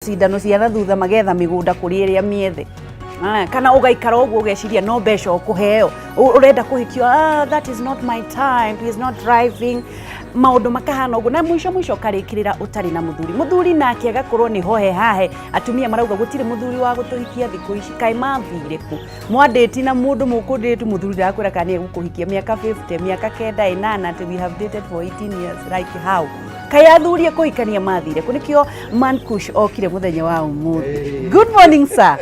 Cindano cia na thutha magetha mĩgũnda kũrĩ ĩrĩa mĩethe. Ah, kana ũgaikara ũguo ũgeciria no mbeca ũkũheo. Ũrenda kũhikio, ah, that is not my time, he is not driving. Maũndũ makahana ũguo na mũico mũico ũkarĩkĩrĩra ũtarĩ na mũthuri. Mũthuri nake agakorwo nĩ hohe hahe. Atumia marauga gũtirĩ mũthuri wa gũtũhikia thikũ ici. Kaĩ mathire kũ? Mwandĩti na mũndũ mũkũndĩtu, mũthuri ndakwĩra kana nĩ egũkũhikia mĩaka 50, mĩaka 9, 8, atĩ we have dated for 18 years, like how? Kaĩ athuri a kũhikania mathire kũ? Nĩkĩo Man Kush okire mũthenya wa ũmũthĩ. Good morning, sir.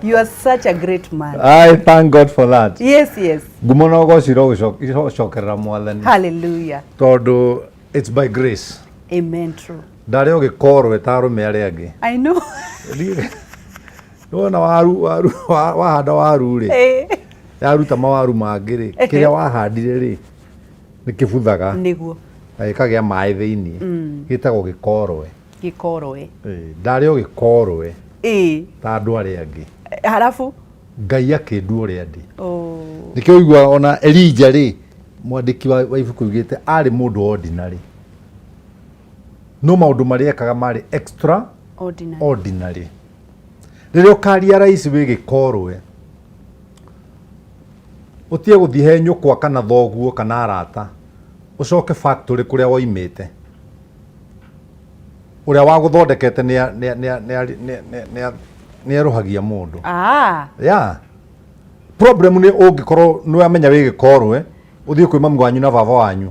You are such a great man. I thank God for that. Yes. Ngumo na ũgoci irocokerera Mwathani. Hallelujah. Tondũ it's by grace. Amen, true. Ndarĩ o gĩkorwe ta arũme arĩa angĩ. I know. Nĩwona waru waru wahanda waru rĩ, yaruta mawaru mangĩ rĩ, kĩrĩa wahandire rĩ, nĩ kĩbuthaga. Nĩguo. Na gĩkagĩa maĩ thĩinĩ. Gĩtagwo gĩkorwe. Gĩkorwe. Ndarĩ o gĩkorwe. Ta andũ arĩa angĩ. Halafu? Ngai akĩndua ũrĩa ndĩ. Oh. Nĩkĩo ũiguaga ona Elijah rĩ, mwandĩki wa ibuku augĩte arĩ mũndũ ordinary. No maũndũ marĩa ekaga marĩ extra ordinary. Ordinary. Rĩrĩa ũkaria raici wĩ gĩkorwe, ũtige gũthiĩ he nyũkwa kana thoguo kana arata, ũcoke factory kũrĩa woimĩte, ũrĩa wagũthondekete nĩ erũhagia mũndũ. Ah. Yeah. Problem nĩ ũngĩkorwo nĩ wamenya wĩ gĩkorwe, ũthiĩ kwĩ mami wanyu na baba wanyu,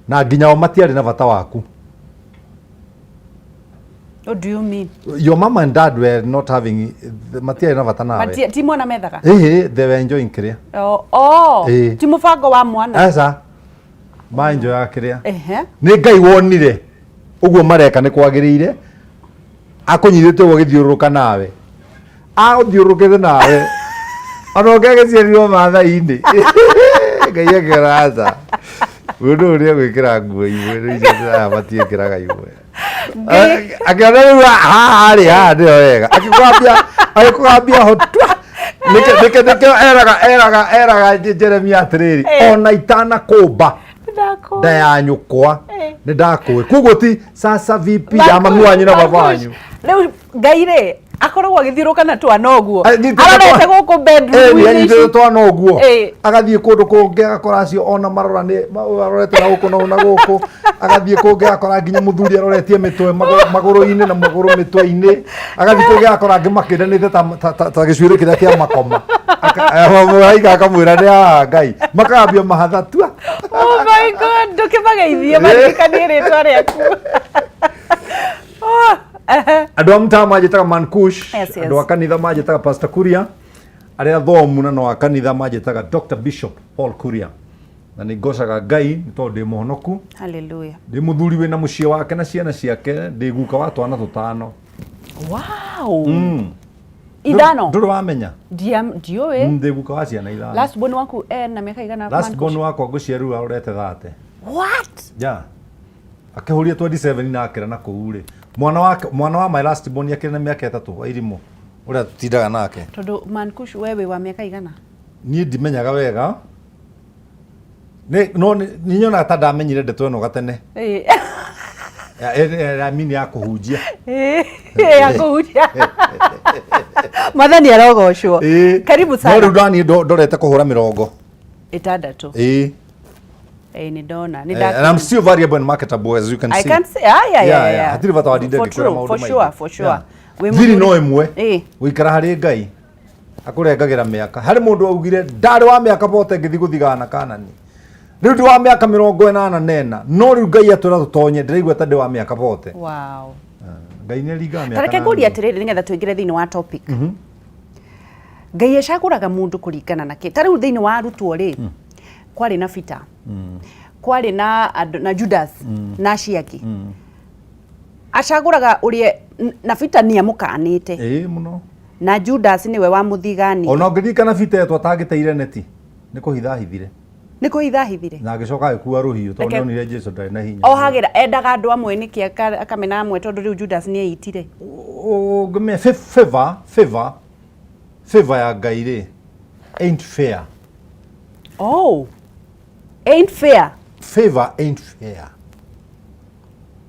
na nginya o matiarĩ na bata waku. What do you mean? Your mom and dad were not having, matiarĩ na bata nawe. Ti mwana methaga? Ĩhĩ, they were enjoying kĩrĩa. Oh. Ti mũbango wa mwana? Aca. Ma enjoy kĩrĩa. Nĩ Ngai wonire ũguo mareka nĩ kwagĩrĩire, akũnyitĩte ũguo agĩthiũrũrũka nawe. Agũthiũrũrũkĩte nawe. Ona ũngĩ agĩciarirwo Maathai-inĩ. Ngai akĩona aca. Mũndũ ũyũ nĩ egwĩkĩra nguo imwe, rĩu icio aya matiĩkĩraga imwe. Akĩona rĩu haha rĩ, haha nĩho wega. Agĩkũgambia ho twa. Nĩkĩo eraga Jeremia atĩrĩrĩ, ona itanakũmba nda ya nyũkwa nĩ ndakũĩ. Koguo ti sasa vipi ya mami wanyu na baba wanyu. Rĩu Ngai rĩ akoragwo agĩthiũrũka na twana ũguo arorete gũkũ bedroom. Nĩ anyitĩte twana ũguo, agathiĩ kũndũ kũngĩ agakora acio ona marora nĩ arorete na gũkũ na gũkũ, agathiĩ kũngĩ agakora nginya mũthuri aroretie mĩtwe magũrũ-inĩ na magũrũ mĩtwe-inĩ, agathiĩ kũngĩ agakora angĩ makĩndanĩte ta gĩcuĩrĩ kĩrĩa kĩa makoma. Mũraika akamwĩra nĩ haha Ngai makagambia mahatha tua. Oh my God, ndũkĩmageithie maririkanie rĩtwa rĩaku. Andũ a mtaa manjĩtaga Man Kush. Andũ a kanitha manjĩtaga Pastor Kuria, arĩa thomu na no a kanitha manjĩtaga Dr. Bishop Paul Kuria, na nĩ ngocaga Ngai nĩ tondũ ndĩ mũhonoku. Hallelujah. Ndĩ mũthuri wĩna mũciĩ wake na ciana ciake, ndĩ guka wa twana tũtano. Wow. Ithano. Ndũrĩ wamenya? Ndiũĩ. Ndĩ guka wa ciana ithano. Last born waku ena mĩaka igana? Last born wakwa ngũciarĩrwo arorete 30. What? Yeah. Akĩhũria 27 na akĩra na kũu rĩ, mwana wake, mwana wa my last born akĩrĩ na mĩaka 3 wa irimũ ũrĩa tũtindaga nake. Tondũ Man Kush, we wĩ wa mĩaka igana? Niĩ ndimenyaga wega. Nĩ no nĩ nyonaga ta ndamenyire ndeto ĩno gatene. Ya mini ya kũhunjia. Ya kũhunjia. Mwathani arogocwo. Karibu No sana. rĩu ndaniĩ ndorete kũhũra 60. Ĩĩ. Nĩ ndona. Nĩ And I'm still variable and marketable, as you can I see. can see. Ah, yeah. Hatirĩ bata wa ndinde For ngĩkwĩra true, maũndũ for maingĩ. sure, for sure. Wĩ Thiri no mũthuri- ĩmwe. Gũikara harĩ Ngai akũrengagĩra mĩaka. Harĩ mũndũ augire ndarĩ wa mĩaka bote ngĩthiĩ gũthigana Kanani. Rĩu ndĩ wa mĩaka 84, no rĩu Ngai atwĩra tũtonye, ndĩraigua ta ndĩ wa mĩaka bote. Wow. Ngai nĩ aringaga mĩaka Ta reke na ngũrie nuthu. atĩrĩrĩ nĩgetha tũingĩre thĩinĩ wa topic. Ngai acagũraga mũndũ kũringana na kĩ? Ta rĩu thĩinĩ wa arutwo rĩ, kwarĩ na Peter, kwarĩ na andũ, na Judas na acio angĩ. Acagũraga ũrĩa na Peter nĩ amũkanĩte. Ĩĩ mũno. Na Judas nĩwe wamũthiganire. Ona ũngĩririkana Peter etwo atangĩteire neti, nĩ kũhitha ahithire. Nĩ kũhitha ahithire. Na agĩcoka agĩkua rũhiũ tondũ Reke- nĩonire Jesu ndarĩ na hinya. Ohagĩra, endaga andũ amwe nĩkĩ akamena amwe tondũ rĩu Judas nĩ eitire. Ũngĩmenya favor ya Ngai rĩ ain't fair. Oh. Ain't fair. Favor ain't fair.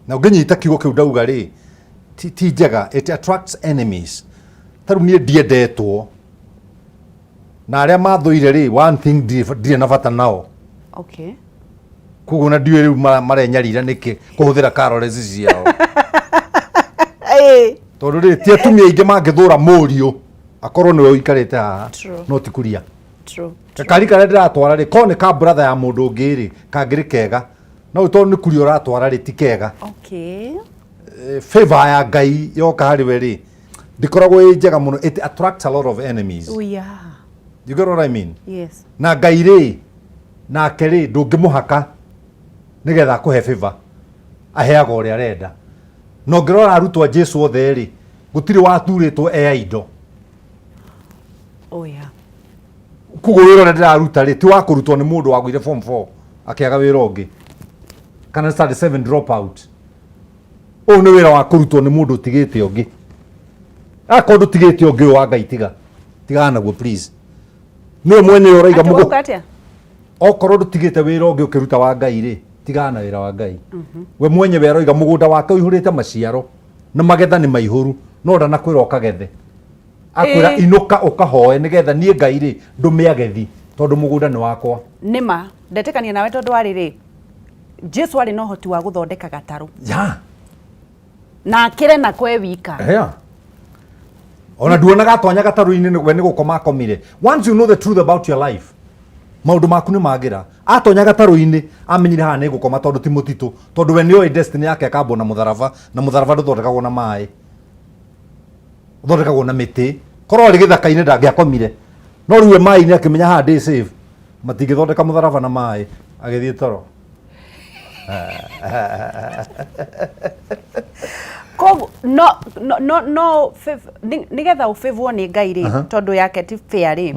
Na ũngĩnyita kiugo kĩu ndauga rĩ, ti njega, it attracts enemies. Ta rĩu niĩ ndiendetwo na arĩa mathũire rĩ, one thing, ndirĩ na bata nao. Koguo na ndiũĩ rĩu marenyarira nĩkĩ kũhũthĩra calories ciao. Tondũ rĩ, ti atumia aingĩ mangĩthũra mũriũ akorwo nĩwe ũikarĩte haha. No ti kuria. Gakari karĩa ndĩratwara rĩ, korwo nĩ ka brother ya mũndũ ũngĩ rĩ, kangĩrĩ kega, no rĩu tondũ nĩ kuria ũratwara rĩ, ti kega. Favor ya Ngai yoka harĩ we rĩ, ndĩkoragwo ĩ njega mũno. It attracts a lot of enemies. Oh, yeah. You get what I mean? Yes. Na Ngai rĩ, nake rĩ, ndũngĩmũhaka nĩgetha akũhe favor, aheaga ũrĩa arenda. Na ũngĩrora arutwo a Jesu othe rĩ, gũtirĩ waturĩtwo ea indo. Oh, yeah. Koguo wĩra ũrĩa ndĩraruta rĩ, ti wa kũrutwo nĩ mũndũ wagũire form 4 akĩaga wĩra ũngĩ kana study 7 drop out. Ũyũ nĩ wĩra wa kũrutwo nĩ mũndũ ũtigĩte ũngĩ. Akorwo ndũtigĩte ũngĩ, ũyũ wa Ngai, tiga, tigana naguo please. Nĩwe mwene ũraiga. Atĩ wauga atĩa? Okorwo ndũtigĩte wĩra ũngĩ ũkĩruta wa Ngai rĩ, tigana na wĩra wa Ngai. We mwenyewe aroiga mũgũnda wake ũihũrĩte maciaro na magetha nĩ maihũru, no ndanakwĩra ũkagethe, akwĩra inũka ũkahoe nĩgetha niĩ Ngai rĩ ndũme agethi, tondũ mũgũnda nĩ wakwa. Nĩma ndetĩkania nawe, tondũ warĩ rĩ, Jesu arĩ na ũhoti wa gũthondeka gatarũ na akĩre nako e wika. Yeah. Ona nduonaga atonya gatarũ-inĩ, we nĩ gũkoma akomire. Once you know the truth about your life, maũndũ maku nĩ magĩra. Atonya gatarũ-inĩ, amenyire haha nĩ ngũkoma tondũ ti mũtitũ, tondũ we nĩoĩ destiny yake akambwo na mũtharaba, na mũtharaba ndũthondekagwo na maĩ, ũthondekagwo na mĩtĩ. Korwo arĩ gĩthaka-inĩ ndangĩakomire, no rĩu we maĩ-inĩ akĩmenya haha ndĩ safe, matingĩthondeka mũtharaba na maĩ, agĩthiĩ toro. Koguo no nĩgetha ũbĩvwo nĩ Ngai rĩ, tondũ yake ti fair rĩ,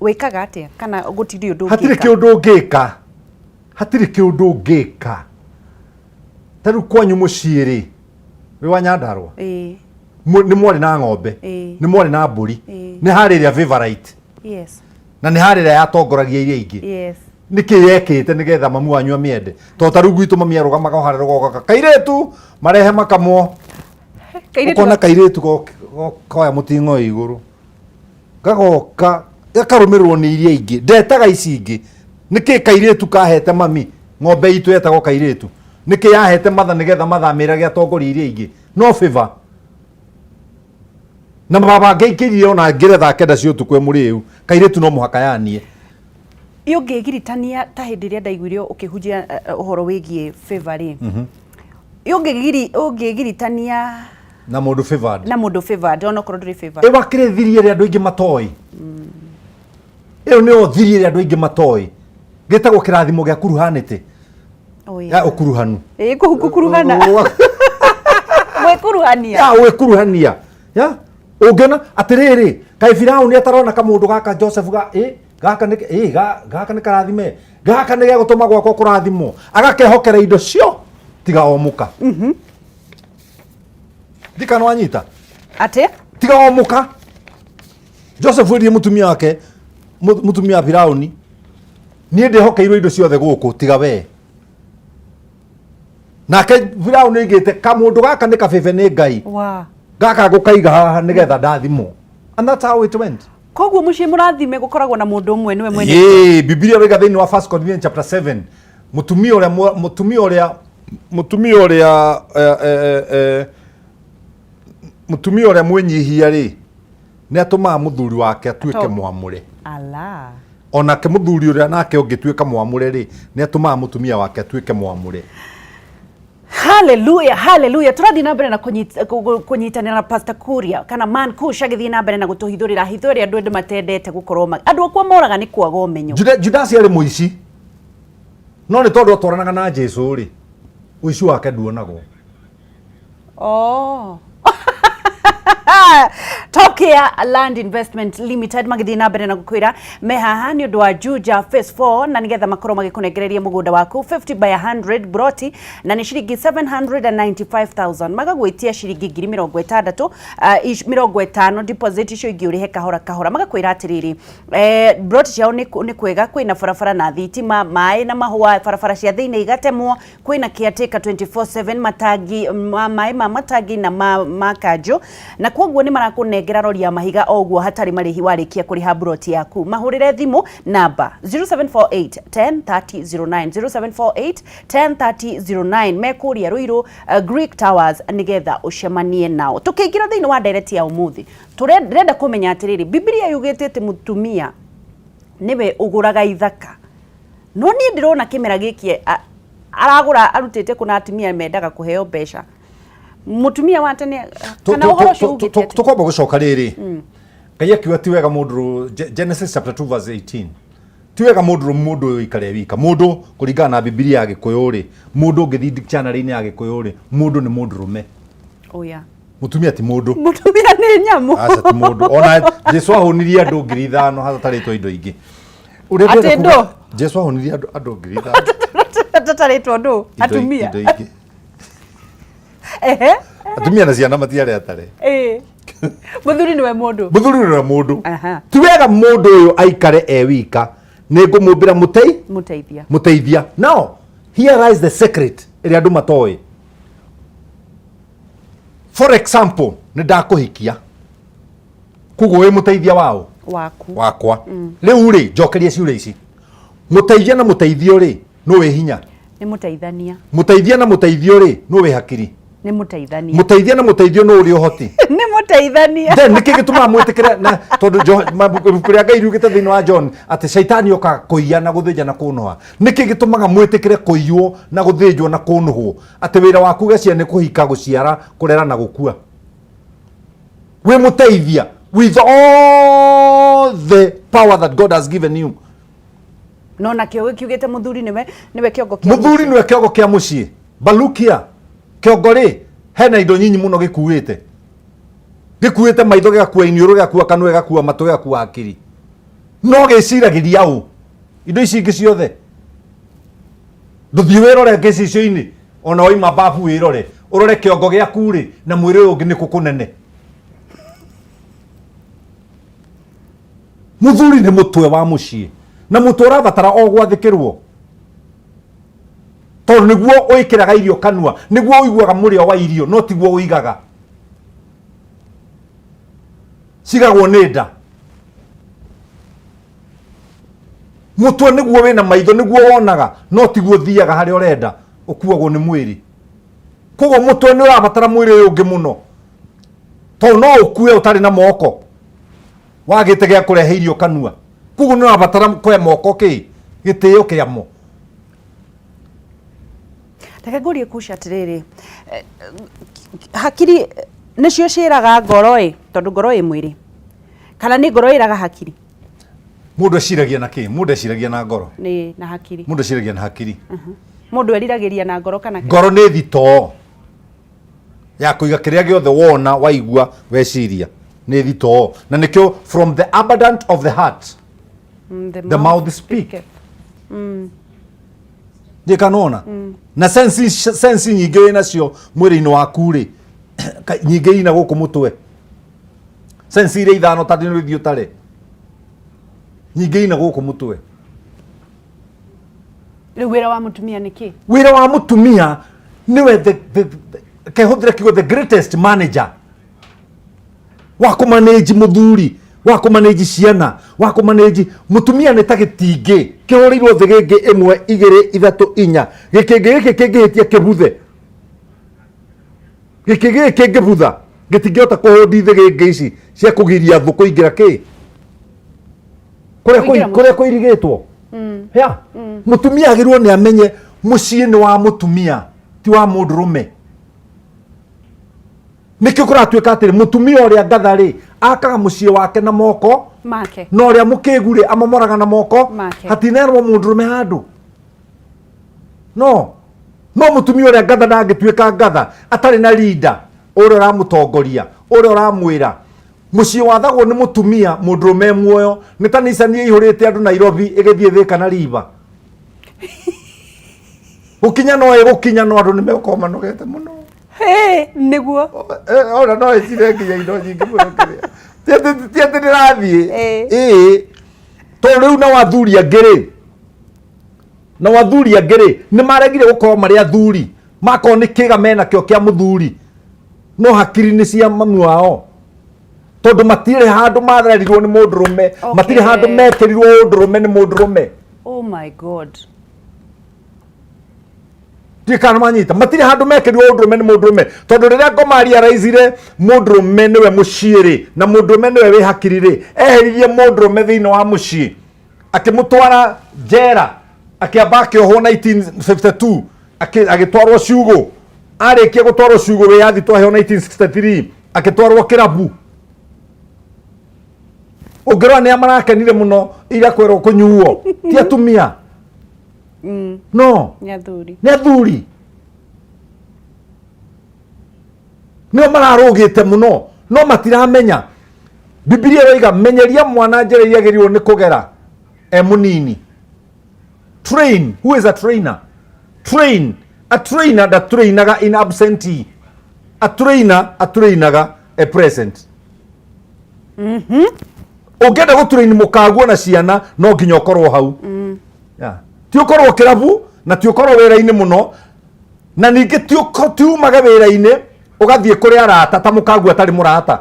wĩkaga atĩa kana gũtirĩ ũndũ? Hatirĩ ũngĩka? Kĩũndũ ũngĩka, hatirĩ kĩũndũ ũngĩka. Ta rĩu kwanyu mũciĩ rĩ, wĩ wa Nyandarũa? Ĩĩ. Nĩ mwarĩ na ng'ombe? Ĩĩ. Nĩ mwarĩ na mbũri? Ĩĩ. Nĩ harĩ ĩrĩa favorite? Yes. Na nĩ harĩ ĩrĩa yatongoragia iria ingĩ? Yes. Nĩkĩ yekĩte nĩgetha mamu wanyu amĩende? Tondũ ta rĩu gwitũ mami arũgamaga o harĩa rũgongo, kairĩtu marehe makamwo. Kairĩtu. Ũkona kairĩtu koya mũting'oe igũrũ, gagoka gakarũmĩrĩrwo nĩ iria ingĩ, ndetaga ici ingĩ. Nĩkĩ kairĩtu kahete mami ng'ombe itũ yetagwo kairĩtu? Nĩkĩ yahete matha nĩgetha mathamĩrage atongoria iria ingĩ? No favor. Na baba angĩaikĩrire ona ngĩre thaa 9 cia ũtukũ e mũrĩu, kairĩtu no mũhaka yanie. Ĩ ũngĩgiritania ta hĩndĩ ĩrĩa ndaiguire ũkĩhunjia ũhoro wĩgiĩ favor rĩ, ĩ ũngĩgiritania na mũndũ favored? Na mũndũ favored, onokorwo ndũrĩ favored. Ĩ wakĩrĩ thiri ĩrĩa andũ aingĩ matoĩ, ĩyo nĩyo thiri ĩrĩa andũ aingĩ matoĩ, gĩtagwo kĩrathimo gĩa kuruhanĩtĩ. Oh, ya yeah. ũkuruhanu. Ĩ gũkuruhana, gwĩkuruhania. Ya gwĩkuruhania, ya ũngĩona atĩrĩrĩ, kaĩ Firaũni atarona kamũndũ gaka Joseph ga ĩ gaka nĩ ĩ gaka nĩ karathime, gaka nĩ gegũtũma gwakwa kũrathimwo, agakehokera indo cio tiga o mũka. Ndikana wanyita. Atĩ? Tiga o mũka. Joseph ĩrire mũtumia wake, mũtumia wa Firaũni, niĩ ndĩhokeirwo indo ciothe gũkũ tiga wee. Nake Firaũni oigĩte kamũndũ gaka nĩ kabebe nĩ Ngai, wa gaka ngũkaiga haha nĩgetha ndathimwo, and that's how it went. Koguo mũciĩ mũrathime gũkoragwo na mũndũ ũmwe nĩwe mwene. Ĩĩ, Bibilia ĩroiga thĩinĩ wa 1 Corinthians chapter 7, mũtumia ũrĩa mũtumia ũrĩa mwĩnyihia rĩ, nĩ atũmaga mũthuri wake atuĩke mwamũre. Ala. Onake mũthuri ũrĩa nake ũngĩtuĩka mwamũre rĩ, nĩ atũmaga mũtumia wake atuĩke mwamũre. Haleluya, haleluya! Tũrathiĩ na mbere na kũnyitanĩra na Pastor Kuria kana Man Kush, agĩthiĩ na mbere na gũtũhithũrĩra hitho ĩrĩa andũ ende matendete gũkorwo andũ akwa moraga nĩ kwaga ũmenyo. Judasi arĩ mũici, no nĩ tondũ atwaranaga na Jesu rĩ, ũici wake nduonagwo. Oh. To Tokea Land Investment Limited magĩthiĩ na mbere na gũkwĩra me haha nĩ ũndũ wa Juja Phase 4, na nĩgetha makorwo magĩkũnengereria mũgũnda waku 50 by 100 broti, na nĩ ciringi 795,000, magagwĩtia ciringi 60,000, 50 deposit, icio ingĩ ũrĩhe kahora kahora. Magakwĩra atĩrĩrĩ, broti ciao nĩ kwega, kwĩna barabara na thitima, maĩ na mahũa, barabara cia thĩinĩ igatemwo, kwĩna caretaker 24/7, matangi ma maĩ ma matangi na ma kanjũ, na koguo nĩ marakũnengera rori ya mahiga o ũguo hatarĩ marĩhi warĩkia kũrĩha broti yaku. Mahũrĩre thimũ namba 0748 10 30 09, 0748 10 30 09, mekũria Ruiru, Greek Towers, nĩgetha ũcemanie nao. Tũkĩingĩra thĩinĩ wa ndereti ya ũmũthĩ, tũrenda kũmenya atĩrĩrĩ, Bibilia yugĩte atĩ mũtumia nĩwe ũgũraga ithaka, no niĩ ndĩrona kĩmera gĩkĩ aragũra arutĩte kũna atumia mendaga kũheo mbeca. Mũtumia wa tene kana ũhoro ũcio ugĩte atĩa? Tũkwamba gũcoka rĩrĩ, Ngai akiuga ti wega mũndũ, Genesis chapter 2 verse 18, ti wega mũndũ ũyũ ikare wika. Mũndũ kũringana na Bibilia ya Gĩkũyũ rĩ, mũndũ ũngĩthiĩ dictionary-inĩ ya Gĩkũyũ rĩ, mũndũ nĩ mũndũ rũme. Oh, yeah. Mũtumia ti mũndũ. Mũtumia nĩ nyamũ. Aca, ti mũndũ. Ona Jesu ahũnirie andũ 5,000 hatarĩtwo indo ingĩ. Ũrĩa Atĩ ndĩrenda ndũ? Jesu ahũnirie andũ 5,000. Tũtarĩtwo ndũ? Atumia. Indo ingĩ. Ehe. Atumia na ciana matiarĩ atare. Ĩĩ, mũthuri nĩwe mũndũ. Mũthuri nĩwe mũndũ. Ti wega mũndũ ũyũ aikare e wika, nĩ ngũmũmbĩra mũtei Mũteithia. Mũteithia. Now here lies the secret ĩrĩa andũ matoĩ. For example, nĩ ndakũhikia, koguo wĩ mũteithia wao? Waku. Wakwa. Rĩu rĩ, njokeria ciũria ici: mũteithia na mũteithio rĩ, nũ wĩ hinya? Nĩ mũteithania. Mũteithia na mũteithio rĩ, nũ wĩ hakiri? Nĩ mũteithania. Mũteithia na mũteithio, nũ ũrĩ ũhoti? Nĩ mũteithania. Then nĩkĩ gĩtũmaga mwĩtĩkĩre na tondũ ibuku rĩa Ngai riugĩte thĩinĩ wa John atĩ caitani okaga kũiya na gũthĩnja na kũnũha? Nĩkĩ gĩtũmaga mwĩtĩkĩre kũiywo na gũthĩnjwo na kũnũhwo, atĩ wĩra waku gĩcia nĩ kũhika, gũciara, kũrera na gũkua? Wĩ mũteithia with all the power that God has given you. No nakĩo gĩkiugĩte mũthuri nĩwe kĩongo kĩa Mũthuri mũciĩ. Nĩwe kĩongo kĩa mũciĩ. Balukia kĩongo rĩ, hena indo nyinyi mũno gĩkuĩte. Gĩkuĩte maitho, gĩgakua iniũrũ, gĩgakua kanua, gĩgakua matũ, gĩgakua hakiri, no gĩciragĩria ũ indo ici ingĩ ciothe? Ndũthiĩ wĩrore gĩcicio-inĩ, ona waima babu wĩrore, ũrore kĩongo gĩaku rĩ na mwĩrĩ ũyũ ũngĩ nĩkũ kũnene. Mũthuri nĩ mũtwe wa mũciĩ, na mũtwe ũrabatara o gwathĩkĩrwo, tondũ nĩguo wĩkĩraga irio kanua, nĩguo ũiguaga mũrĩo wa irio, no tiguo ũigaga, cigagwo nĩ nda. Mũtwe nĩguo wĩna maitho, nĩguo wonaga, no tiguo thiaga harĩa ũrenda, ũkuagwo nĩ mwĩrĩ. Koguo mũtwe nĩ ũrabatara mwĩrĩ ũyũ ũngĩ mũno, tondũ no ũkue ũtarĩ na moko, wagĩte gĩa kũrehe irio kanua. Koguo nĩ ũrabatara kũhe moko kĩ gĩtĩo kĩamo. Reke ngũrie kuca atĩrĩrĩ, hakiri nĩcio ciĩraga ngoro ĩ, tondũ ngoro ĩ mwĩrĩ, kana nĩ ngoro ĩraga hakiri? Mũndũ eciragia na kĩ? Mũndũ eciragia na ngoro? Nĩ na hakiri. Mũndũ eciragia na hakiri. Mũndũ eriragĩria na ngoro kana Ngoro nĩ thitoo ya kũiga kĩrĩa gĩothe wona, waigua, weciria, nĩ thitoo, na nĩkĩo from the abundant of the heart the mouth speak. Speaketh. Ndikanona na sensi nyingĩ wĩ nacio mwĩrĩ-inĩ waku rĩ, nyingĩ ina gũkũ mũtwe. Sensi iria ithano ta nĩ ũthiĩ ũtare, nyingĩ ina gũkũ mũtwe. Rĩu wĩra wa mũtumia nĩ kĩ? Wĩra wa mũtumia nĩwe kehũthĩra kiugo the greatest manager wa kũmanĩnji mũthuri, wa kũmanĩnji ciana, wa kũmanĩnji. Mũtumia nĩ ta gĩtingĩ kĩhũrĩirwo thĩgĩngĩ ĩmwe, igĩrĩ, ithatũ, inya. Gĩkĩngĩ gĩkĩ kĩngĩhĩtia kĩbuthe, gĩkĩngĩ gĩkĩ kĩngĩbutha gĩtingĩhota kũhũndi thĩgĩngĩ ici cia kũgiria thũ kũingĩra kĩ kũrĩa Kũingĩra kũrĩa kũirigĩtwo ya. Mũtumia agĩrĩirwo nĩ amenye mũciĩ nĩ wa mũtumia, ti wa mũndũrũme. Nĩkĩo kũratuĩka atĩrĩ, mũtumia ũrĩa ngatha rĩ, akaga mũciĩ wake na moko make, na ũrĩa mũkĩgu rĩ, amomoraga na moko make. Hatinerwo mũndũrũme handũ, no mũtumia ũrĩa ngatha ndangĩtuĩka ngatha atarĩ na leader ũrĩa ũramũtongoria, ũrĩa ũramwĩra. Mũciĩ wathagwo nĩ mũtumia mũndũrũme e muoyo nĩ ta Nissan ĩihũrĩte andũ Nairobi ĩgĩthiĩ Thĩka na Riba. Gũkinya no ĩgũkinya no andũ nĩ megũkorwo manogete mũno. Hey, nĩguo. Ona no ĩcire nginya indo nyingĩ mũno kĩrĩa. Ti atĩ ndĩrathiĩ. Ĩĩ. Tondũ rĩu nao athuri angĩ rĩ, nao athuri angĩ rĩ, nĩ maregire gũkorwo marĩ athuri. Makorwo nĩ kĩga menakĩo kĩa mũthuri. No hakiri nĩ cia mami wao. Tondũ matirĩ handũ marerirwo nĩ mũndũrũme. Matirĩ handũ mekĩrirwo ũndũrũme nĩ mũndũrũme. Oh my God. Ndiũĩ kana manyita. Matirĩ handũ mekĩrirwo ũndũrũme nĩ mũndũrũme. Tondũ rĩrĩa ngoma realize mũndũrũme nĩwe mũciĩ rĩ, na mũndũrũme nĩwe wĩ hakiri rĩ, eheririe mũndũrũme thĩinĩ wa mũciĩ. Akĩmũtwara njera, akĩamba akĩohwo 1952, agĩtwarwo ciugũ. Arĩkia gũtwarwo ciugũ wĩyathi twaheo 1963, akĩtwarwo kĩrabu. Ũngĩrora nĩa marakenire mũno ira kwĩrwo kũnyuo, ti atumia. No. Nĩ athuri. Nĩ athuri. Nĩo mararũgĩte mũno, no matiramenya. Bibilia ĩroiga menyeria mwana njĩra iria agĩrĩirwo nĩ kũgera e mũnini. Train, who is a trainer? Train, a trainer ndatrainaga in absentee. A trainer atrainaga e present. Ũngĩenda gũtrain mũkaguo na ciana no nginya ũkorwo hau. Yeah. Ti ũkorwo kĩrabu na ti ũkorwo wĩra-inĩ mũno na ningĩ ti umage wĩra-inĩ ũgathiĩ kũrĩ arata ta mũkaguo atarĩ mũrata.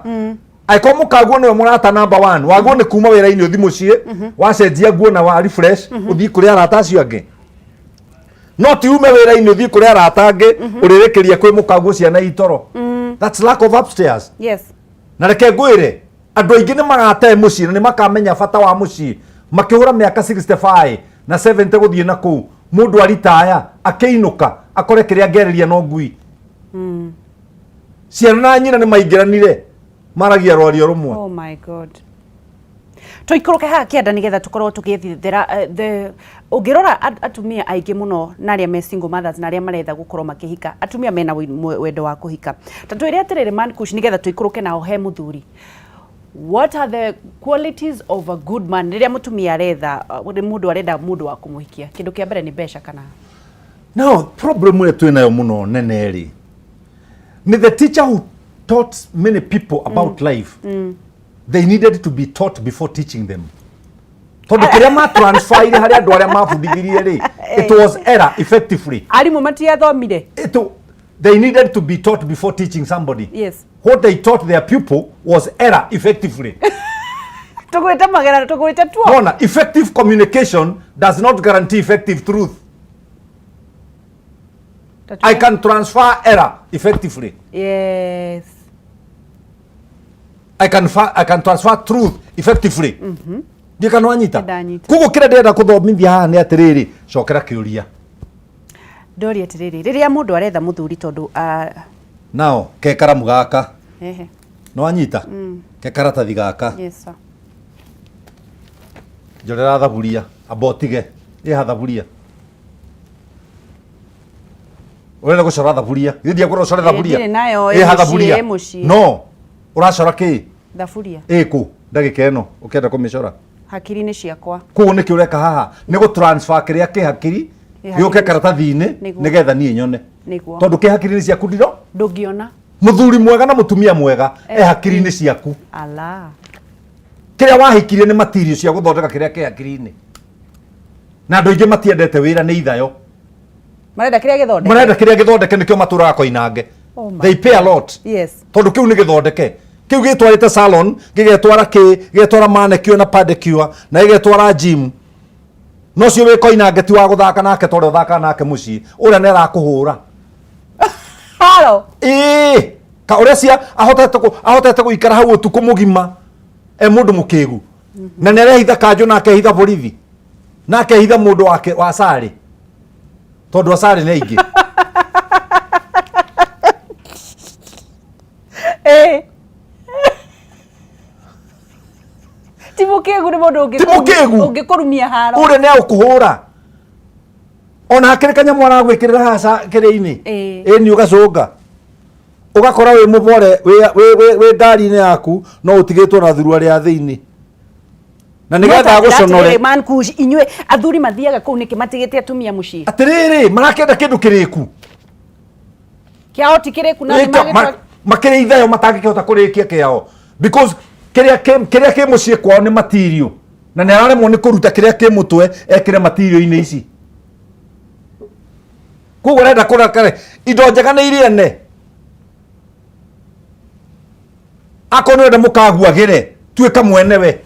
Angĩkorwo mũkaguo nĩwe mũrata number one, waguo nĩ kuma wĩra-inĩ ũthiĩ mũciĩ, wacenjia nguo na wa refresh, ũthiĩ kũrĩ arata acio angĩ. No ti ume wĩra-inĩ ũthiĩ kũrĩ arata angĩ, ũrĩrĩkĩria kwĩ mũkaguo ciana itoro. That's lack of upstairs. Yes. Na reke ngwĩre, andũ aingĩ nĩ magate mũciĩ na nĩ makamenya bata wa mũciĩ makĩhũra mĩaka 65 na 70 gũthiĩ na kũu. Mũndũ aritaya, akĩinũka, akore kĩrĩa angĩarĩria no ngui. Ciana na nyina nĩ maingĩranire, maragia rwario rũmwe. Oh my God. Tũikũrũke haha kĩanda nĩgetha tũkorwo tũgĩthera the ũngĩrora atumia aingĩ mũno na arĩa me single mothers na arĩa maretha gũkorwo makĩhika, atumia mena wendo wa kũhika. Ta twĩre atĩrĩrĩ Man Kush nĩgetha tũikũrũke nao he mũthuri. What are the qualities of a good man rĩrĩa mũtumia aretha, mũndũ arenda mũndũ wa kũmũhikia? Kĩndũ kĩa mbere nĩ mbeca kana? No, problem ĩrĩa twĩ nayo mũno nene rĩ, nĩ the teacher who taught many people about life. They needed to be taught before teaching them. Tondũ kĩrĩa ma transferire harĩ andũ arĩa mabundithirie rĩ, it was error effectively. Arimũ matiathomire. They needed to be taught before teaching somebody. Yes. What they taught their pupil was error effectively. Tũgwĩte magera, tũgwĩte tuo. Mona, effective communication does not guarantee effective truth. I can transfer error effectively. Yes. I can transfer truth effectively. Ndiĩ kana wanyita? Nĩndanyita. Koguo kĩrĩa ndĩrenda kũthomithia haha nĩ atĩrĩrĩ, cokera kĩũria. Ndoria atĩrĩrĩ, rĩrĩa mũndũ aretha mũthuri tondũ, Nao, ke karamu gaka. Ehe. Nĩ wanyita? Ke karatathi gaka. Yes, sir. Njorera thaburia, amba ũtige. Ĩha thaburia. Ũrenda gũcora thaburia. Githĩ ndiakwĩra ũcore thaburia? Ndirĩ nayo, ĩ Ĩha mũciĩ, thaburia. ĩ mũciĩ. No, ũracora kĩ? Thaburia. Ĩkũ? Ndagĩka ĩno ũkĩenda kũmĩcora. Hakiri-inĩ ciakwa. Koguo nĩkĩ ũreka haha? Nĩ gũ transfer kĩrĩa kĩ hakiri Kĩ gĩũke hakiri. karatathi-inĩ Nĩguo. nĩgetha niĩ nyone. Nĩguo. Tondũ kĩ hakiri-inĩ ciaku ndiro? Ndũngĩona. Mũthuri mwega na mũtumia mwega e hakiri-inĩ ciaku. Ala. Kĩrĩa wahikirie nĩ material cia gũthondeka kĩrĩa kĩ hakiri-inĩ. Na andũ aingĩ matiendete wĩra nĩ ithayo. Marenda kĩrĩa gĩthondeke. Marenda kĩrĩa gĩthondeke nĩkĩo matũraga koinange. Oh my They pay a lot. Yes. Tondũ kĩu nĩ gĩthondeke. Kĩu gĩtwarĩte salon, gĩgetwara kĩ, gĩgetwara manicure na pedicure, na gĩgetwara gym. No ũcio wĩ koinange ti wa gũthaka nake ta ũrĩa ũthakaga nake mũciĩ. Ũrĩa nĩ arakũhũra. Haro. Ĩĩ, ka ũrĩa cia ahotete gũikara hau ũtukũ mũgima e mũndũ mũkĩgu. Na nĩ arehitha kanjũ na akehitha borithi. Na akehitha mũndũ wake wa carĩ. Tondũ acarĩ nĩ aingĩ. Ĩĩ. Ti mũkĩgu nĩ mũndũ Ti mũkĩgu. ũngĩkũrumia haro. Ũrĩa nĩ agũkũhũra. Ona hakĩrĩ kanyamũ aragwĩkĩrĩra haha kĩrĩa-inĩ. Ĩĩ. Ĩĩ nĩ ũgacũnga. Ũgakora wĩ mũbore wĩ ngari-inĩ yaku no ũtigĩtwo na thuruarĩ ya thĩinĩ na nĩgetha agũconore. Man Kush, inyuĩ athuri mathiaga kũu nĩkĩ matigĩte atumia mũciĩ? Atĩrĩrĩ, marakĩenda kĩndũ kĩrĩku. Kĩao ti kĩrĩku na Ĩka- makĩrĩ ithayo matangĩkĩhota kũrĩkia kĩao because kĩrĩa kĩ mũciĩ kwao nĩ material na nĩ araremwo nĩ kũruta kĩrĩa kĩ mũtwe ekĩre material-inĩ ici. Koguo arenda kũrakare indo njega nĩ iria ene. Akorwo nĩ ũrenda mũkaguagĩre, tuĩka mwenewe,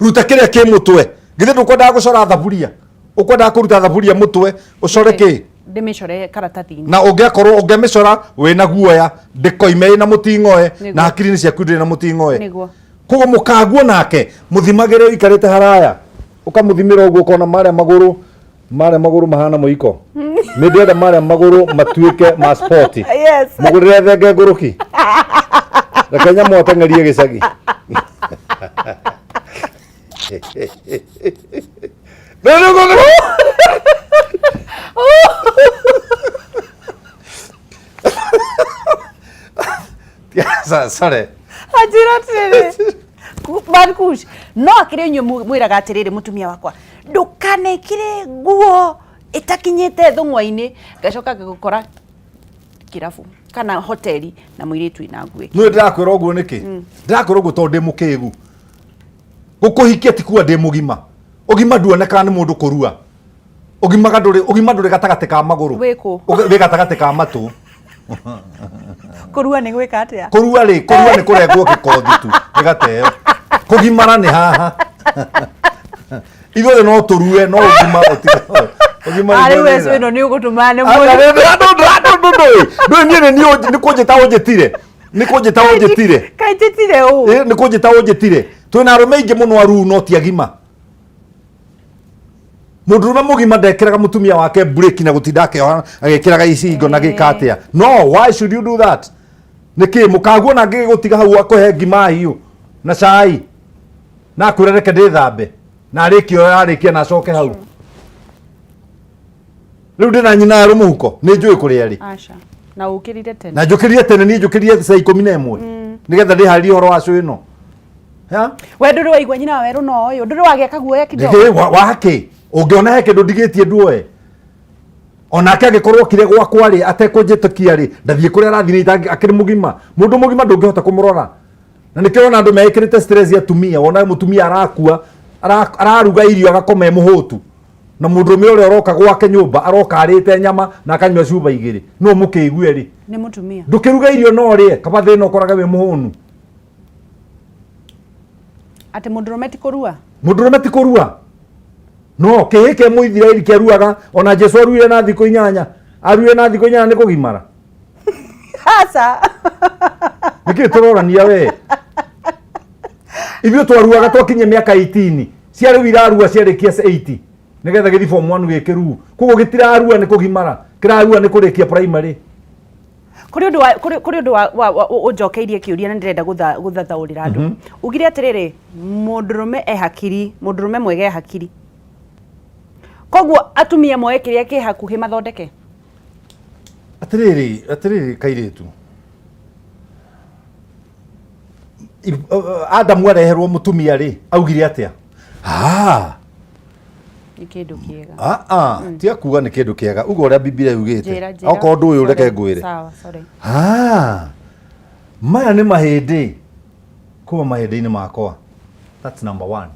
ruta kĩrĩa kĩ mũtwe. Githĩ ndũkwendaga gũcora thaburia? Ũkwendaga kũruta thaburia mũtwe ũcore kĩ? Ndĩmĩcore karatathi-inĩ. Na ũngĩakorwo ũngĩmĩcora wĩna guoya ndĩkoime ĩna mũting'oe. Nĩguo. Na hakiri-inĩ ciaku ndĩrĩ na mũting'oe. Nĩguo. Koguo mũkaguo nake mũthimagĩre ũikarĩte haraya, ũkamũthimĩra ũguo ũkona marĩa magũrũ, marĩa magũrũ mahana mũiko. Nĩ ndĩrenda marĩa magũrũ matuĩke ma sport. Yes. Mũgũrĩre thenge ngũrũki, reke nyamũ ateng'erie gĩcagi. No, no, no, no. Sorry. Anjĩra atĩrĩrĩ, Man Kush, no akĩrĩ inyuĩ mwĩraga atĩrĩrĩ, mũtumia wakwa ndũkanekĩre nguo ĩtakinyĩte thũng'wa-inĩ, ngacoka ngagũkora kĩrabu kana hoteli na mũirĩtu ĩna nguo. Nĩ ndĩrakwĩra ũguo nĩkĩ? Ndĩrakwĩra ũguo tondũ ndĩ mũkĩgu. Gũkũhikia ti kuga ndĩ mũgima. Ũgima nduonekaga nĩ mũndũ kũrua. Ũgimaga ndũrĩ, ũgima ndũrĩ gatagatĩ ka magũrũ. Wĩ kũ? Wĩ gatagatĩ ka matũ. Kũrua nĩ gwĩka atĩa? Kũrua rĩ, kũrua nĩ kũrengwo gĩkothi tu, gĩgateo. Kũgimara nĩ haha. Ithuothe no tũrue, no ũgima ũtiga. Ũgima Ah, rĩu nĩguo Yesu thĩna. ĩno nĩ ũgũtũma nĩ Ndũĩ niĩ nĩ niĩ nĩ kũnjĩta ũnjĩtire. Nĩ kũnjĩta ũnjĩtire. Kaĩ njĩtire ũũ? Ĩ, nĩ kũnjĩta ũnjĩtire. Twĩna arũme aingĩ mũno aruu no ti agima. Mũndũrũme mũgima ndekĩraga mũtumia wake breki na gũtinda akĩoha agĩkĩraga icingo na gĩka atĩa. No, why should you do that? Nĩkĩ mũkaguo na ngĩgũtiga hau akũhe ngima hiũ na cai na akwĩra reke ndĩthambe na arĩkia ũrĩa arĩkia na acoke hau. Rĩu ndĩna nyina erũ mũhuko nĩ njũĩ kũrĩa rĩ. Aca. Na ũkĩrire tene. Na njũkĩrire tene, niĩ njũkĩrire thaa 11 nĩgetha ndĩharĩrie ũhoro wa cũ ĩno. Ya? We ndũrĩ waigua nyina wa werũ no ũyũ, ndũrĩ wagĩa kaguoya kidogo. Ndĩ- wake ũngĩona he kĩndũ ndigĩtie nduoe onake angĩkorwo okire gwakwa rĩ atekũnjĩtĩkia rĩ ndathiĩ kũrĩa arathiĩ nĩ akĩrĩ mũgima. Mũndũ mũgima ndũngĩhota kũmũrora, na nĩkĩo ũrona andũ meĩkĩrĩte stress ya atumia. Wona mũtumia arakua, araruga irio agakoma e mũhũtu, na mũndũrũme ũrĩa ũroka gwake nyũmba aroka arĩte nyama na akanyua cuba igĩrĩ. No mũkĩigue rĩ? Nĩ mũtumia. Ndũkĩruga irio no ũrĩe, kaba thĩna ũkorage wĩ mũhũnu. Atĩ mũndũrũme ti kũrua? Mũndũrũme ti kũrua. No kĩhĩ kĩa mũithiraeli kĩaruaga, ona Jesu aruire na thikũ 8. Aruire na thikũ 8 nĩ kũgimara. Aca. Nĩkĩ tũrorania we? Ithuĩ twaruaga twakinyia mĩaka 18. Cia rĩu irarua ciarĩkia 80 nĩgetha gĩthiĩ form 1 gĩkĩruu. Koguo gĩtirarua nĩ kũgimara, kĩrarua nĩ kũrĩkia primary. Kũrĩ ũndũ wa kũrĩ ũndũ wa ũnjokeirie kĩũria na ndĩrenda gũthathaũrĩra andũ. Ugire atĩrĩrĩ, mũndũrũme e hakiri, mũndũrũme mwega e hakiri. Koguo atumia moe kĩrĩa kĩ hakuhĩ mathondeke. Atĩrĩrĩ, atĩrĩrĩ kairĩtu. Adamu areherwo mũtumia rĩ, augire atĩa? Ah. Nĩ kĩndũ kĩega. Ah, ah, tia kuga nĩ kĩndũ kĩega. Uga ũrĩa Biblia yugĩte. Njĩra, njĩra. Okorwo ndũĩ reke Sorry, ngwĩre. Sawa, sorry. Ah. Maya nĩ mahĩndĩ kuma mahĩndĩ-inĩ makwa. That's number 1.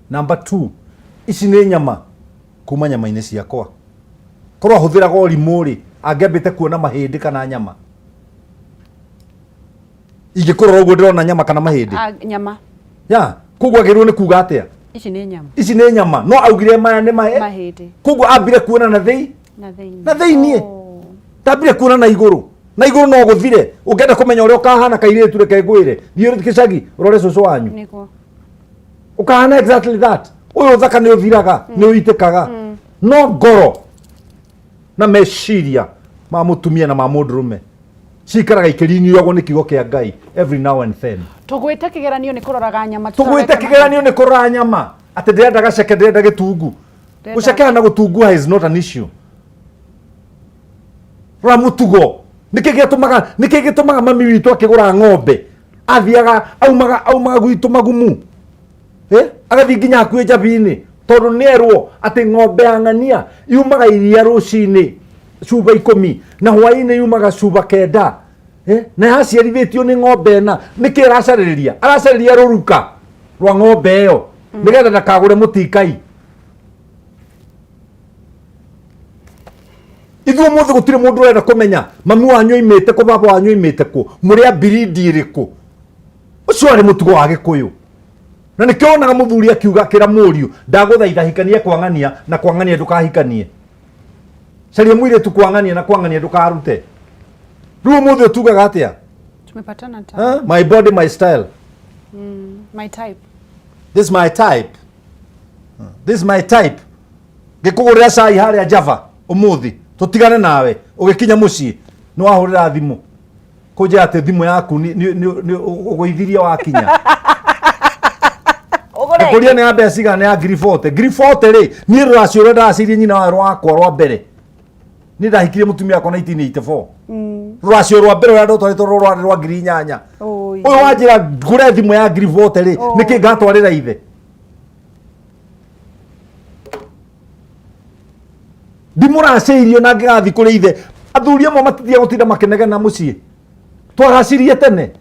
Number 2, ici nĩ nyama kuma nyama-inĩ ciakwa. Korwo ahũthĩraga ũrimũ rĩ, angĩambĩte kuona mahĩndĩ kana nyama. Ingĩkũrora ũguo ndĩrona nyama kana mahĩndĩ? Ah, nyama. Ya, koguo agĩrĩirwo nĩ kuga atĩa? Ici nĩ nyama. Ici nĩ nyama. No augire maya nĩ mahĩndĩ. Koguo ambire kuona na thĩi? Na thĩinĩ. Na thĩinĩ. Oh. Ndambire kuona na igũrũ. Na igũrũ no gũthire. Ũngĩenda kũmenya ũrĩa ũkahana kairĩtu reke ngwĩre. Thiĩ gĩcagi ũrore cũcũ wanyu. Nĩguo. Ũkahana exactly that. Ũyũ ũthaka nĩ ũthiraga, nĩ ũitĩkaga. No ngoro na meciria ma mũtumia na ma mũndũrũme cikaraga ikĩriniagwo nĩ kiugo kĩa Ngai every now and then. Tũgwĩte kĩgeranio nĩ kũroraga nyama. Tũgwĩte kĩgeranio nĩ kũrora nyama. Atĩ ndĩrenda gaceke, ndĩrenda gĩtungu. Gũcekeha na gũtunguha is not an issue. Rora mũtugo. Nĩkĩ gĩatũmaga, nĩkĩ gĩtũmaga mami witũ akĩgũra ng'ombe athiaga aumaga aumaga gwitũ magumu, eh? Agathiĩ nginya hakuhĩ njabinĩ, tondũ nĩerwo atĩ ng'ombe ya ng'ania yumaga iria rũcinĩ cuba 10 na hwaĩ-inĩ yumaga cuba 9, eh? Na yaciarithĩtio nĩ ng'ombe ĩna. Nĩkĩ aracarĩrĩria? Aracarĩria rũruka rwa ng'ombe ĩyo nĩgetha ndakagũre mũtikai. Ithuĩ ũmũthĩ gũtirĩ mũndũ ũrenda kũmenya mami wanyu oimĩte kũ, baba wanyu oimĩte kũ, mũrĩ a birindi ĩrĩkũ. Ũcio warĩ mũtugo wa Gĩkũyũ, na nĩkĩo wonaga mũthuri akiuga akĩra mũriũ, ndagũthaitha hikanie kwang'ania na kwang'ania, ndũkahikanie, caria mũirĩtu kwang'ania na kwang'ania, ndũkarute. Rĩu ũmũthĩ ũtugaga atĩa? Tumepatana ta Huh? My body, my style. My type. This is my type, this is my type. Ngĩkũgũrĩra cai harĩa Java ũmũthĩ tũtigane nawe, ũgĩkinya mũciĩ nĩ wahũrĩra thimũ kũnjĩra atĩ thimũ yaku nĩ ũgũithirie wakinya. Ũgũre. Ngũria nĩ ya mbeca cigana? Nĩ ya ngiri 40. Ngiri 40 rĩ, niĩ rũracio ũrĩa ndaracirie nyina wayo rwakwa rwa mbere, niĩ ndahikirie mũtumia wakwa 1984, rũracio rwa mbere ũrĩa ndotwarĩtwo rwarĩ rwa ngiri 8. Oi. Ũyũ wanjĩra ngũre thimũ ya ngiri 40 rĩ, nĩkĩ ngatwarĩra ithe? Ndimũracĩirio na ngĩgathiĩ kũrĩ ithe. Athuri amwe matithiaga gũtinda makĩnegena mũciĩ. Twaracirie tene,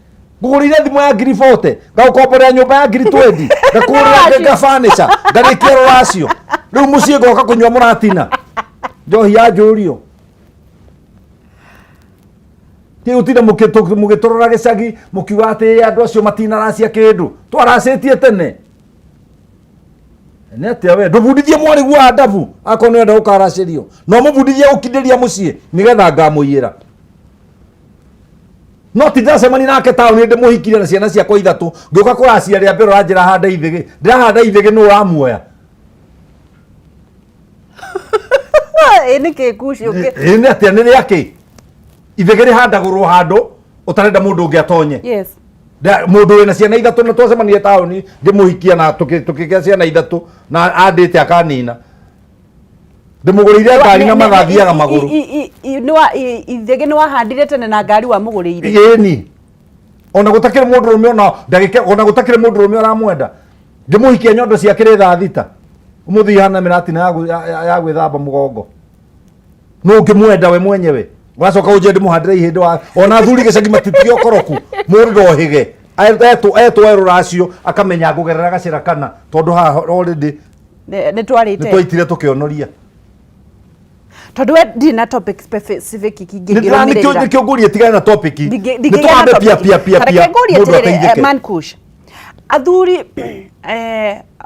ngũgũrĩire thimũ ya ngiri 40, ngagũkomborera nyũmba ya ngiri 20, ngakũgũrĩra ngabanica, ngarĩkia rũracio. Rĩu mũciĩ ngoka kũnyua mũratina njohi ya njũrio. Ti gũtinda mũgĩtũrora gĩcagi mũkiuga atĩ andũ acio matinaracia kĩndũ. Twaracĩtie tene. Nĩ atĩa we ndũbundithie mwarĩguo Adabu akorwo nĩ wenda gũkaracĩrio, no mũbundithie gũkindĩria mũciĩ nĩgetha ngamũiyĩra. No ti ndĩracemania nake taũni, ndĩmũhikirie na ciana ciakwa ithatũ, ngĩũka kũracia rĩa mbere ũranjĩra handa ithĩgĩ. Ndĩrahanda ithĩgĩ, nũ ũramuoya? Ĩ nĩ kĩ kuci ũngĩ? Ĩ nĩ atĩa? Nĩ rĩakĩ ithĩgĩ rĩhandagũrwo handũ ũtarenda mũndũ ũngĩ atonye? Yes. Mũndũ wĩna ciana ithatũ na twacemanirie taũni ngĩmũhikia na tũkĩgĩa ciana ithatũ na andĩte akanina, ndĩmũgũrĩire ngari na magathiaga magũrũ. Ithĩgĩ nĩ wahandire tene na ngari wamũgũrĩire. Ĩni, ona gũtakĩrĩ mũndũ rũme, ona ndagĩka, ona gũtakĩrĩ mũndũ rũme ũramwenda, ngĩmũhikia nyondo ciake 6:00. Ũmũthĩ ihana mĩratina ya gwĩthamba mũgongo. Nũ ũngĩmwenda we mwenyewe? Ũracoka ũnjie ndĩmũhandĩre ihĩndĩ wa ona athuri gĩcagi matitigia ũkoroku. Mũndũ ndohĩge etwo rũracio akamenya ngũgerera gacĩra kana tondũ haha already Nĩ nĩ twarĩte. Twaitire tũkĩonoria. Tondũ we ndirĩ na topic specific. Nĩkĩo Kingĩrũmĩrĩra. Nĩkĩo ngũrie tigane na topic, nĩ twambe pia pia pia pia Reke ngũrie mũndũ atĩrĩrĩ, ateithĩke. Man Kush, athuri,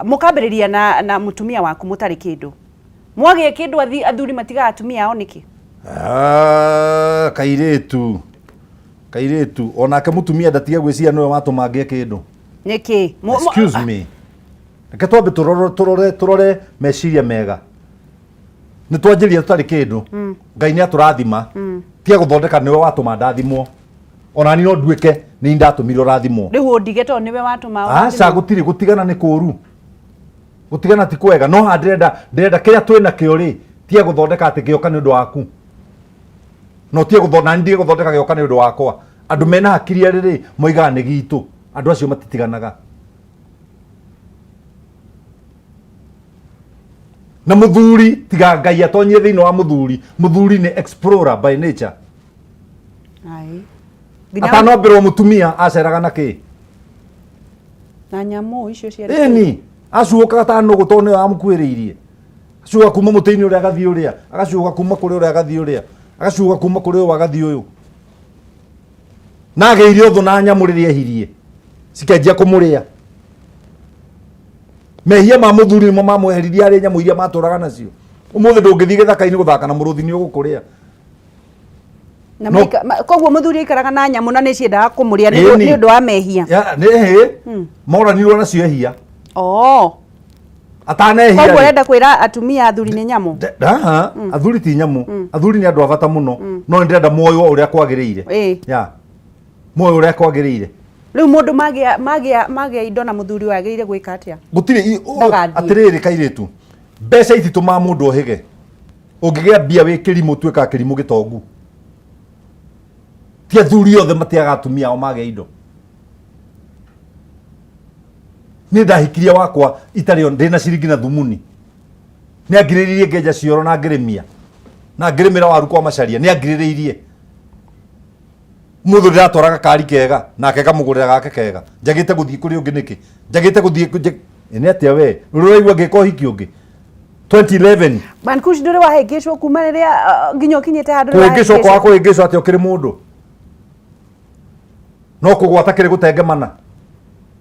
mũkambĩrĩria na mũtumia waku mũtarĩ kĩndũ, mwagĩa kĩndũ, athuri matigaga atumia ao nĩkĩ? Ah, kairĩtu, kairĩtu, onake mũtumia ndatige gwĩciria nĩwe watũma ngĩe kĩndũ. Nĩkĩ? Excuse me, reke twambe tũrore meciria mega. Nĩ twanjĩria tũtarĩ kĩndũ, Ngai nĩ atũrathima. Tiga gũthondeka nĩwe watũma ndathimwo. Ona ni no nduĩke nĩ ndatũmire ũrathimwo. Rĩu ũndige tondũ nĩwe watũma Aca. ũrathimwo. Gũtirĩ gũtigana, nĩ kũũru gũtigana, ti kwega. No haha ndĩrenda kĩrĩa twĩ nakĩo rĩ, tiga gũthondeka atĩ gĩoka nĩ ũndũ waku, no tie gũthondeka na ndige gũthondeka gĩoka nĩ ũndũ wakwa. Andũ mena hakiri erĩ rĩ, moigaga nĩ gitũ. Andũ acio matitiganaga. Na mũthuri, tiga Ngai atonyie thĩinĩ wa mũthuri, mũthuri nĩ explorer by nature. Ai. Atanombĩrwo mũtumia aceraga na kĩ? Na nyamũ icio cia Ĩni, acuũkaga ta nũgũ tondũ nĩyo amũkuĩrĩirie. Acuũka kuma mũtĩ-inĩ ũrĩa agathiĩ ũrĩa, agacuũka kuma kũrĩ ũrĩa agathiĩ ũrĩa, agacuũka kuma kũrĩ ũyũ agathiĩ ũyũ, na agĩire ũthũ na nyamũ rĩrĩa ehirie cikĩanjia kũmũrĩa. Mehia ma mũthuri nĩmo mamweheririe harĩ nyamũ iria matũraga nacio. Ũmũthĩ ndũngĩthiĩ gĩthaka-inĩ gũthaka na mũrũthi, nĩ ũgũkũrĩa. Na No. Koguo mũthuri aikaraga na nyamũ na nĩ ciendaga kũmũrĩa nĩ ũndũ Ĩni. nĩ ũndũ wa mehia. Ya, nĩ hĩ moranirwo nacio ehia. Oh. Atanehia Koguo rĩ. ũrenda kwĩra atumia athuri nĩ nyamũ? Aha, athuri ti nyamũ, athuri nĩ andũ a bata mũno, no nĩ ndĩrenda moywo ũrĩa kwagĩrĩire. Ya, moywo ũrĩa kwagĩrĩire. Rĩu mũndũ magĩa indo na mũthuri wagĩrĩire gwĩka atĩa? Gũtirĩ Ndagathiĩ. Atĩrĩrĩ kairĩtu, mbeca ititũmaga mũndũ ohĩge. Ũngĩgĩa mbia wĩ kĩrimũ, tuĩkaga kĩrimũ gĩtongu. Ti athuri othe matiaga atumia ao magĩa indo. Niĩ ndahikirie wakwa itarĩ ndĩna ciringi na thumuni. Nĩ angirĩrĩirie ngenja cioro na ngĩrĩmia na ngĩrĩmĩra waru kwa Macaria. Nĩ angirĩrĩirie mũthũ ndĩratwara gakari kega nake kamũgũrĩra gake kega. Njagĩte gũthiĩ kũrĩ ũngĩ nĩkĩ? Njagĩte gũthiĩ nĩ atĩa we ũraigua ngĩka ũhiki ũngĩ 2011? Mankush, ndũrĩ wahĩngĩcwo kuma rĩrĩa nginya ũkinyĩte handũ? Kũhĩngĩcwo kwaga kũhĩngĩcwo atĩa ũkĩrĩ mũndũ no kũgwata kĩrĩ gũtengemana.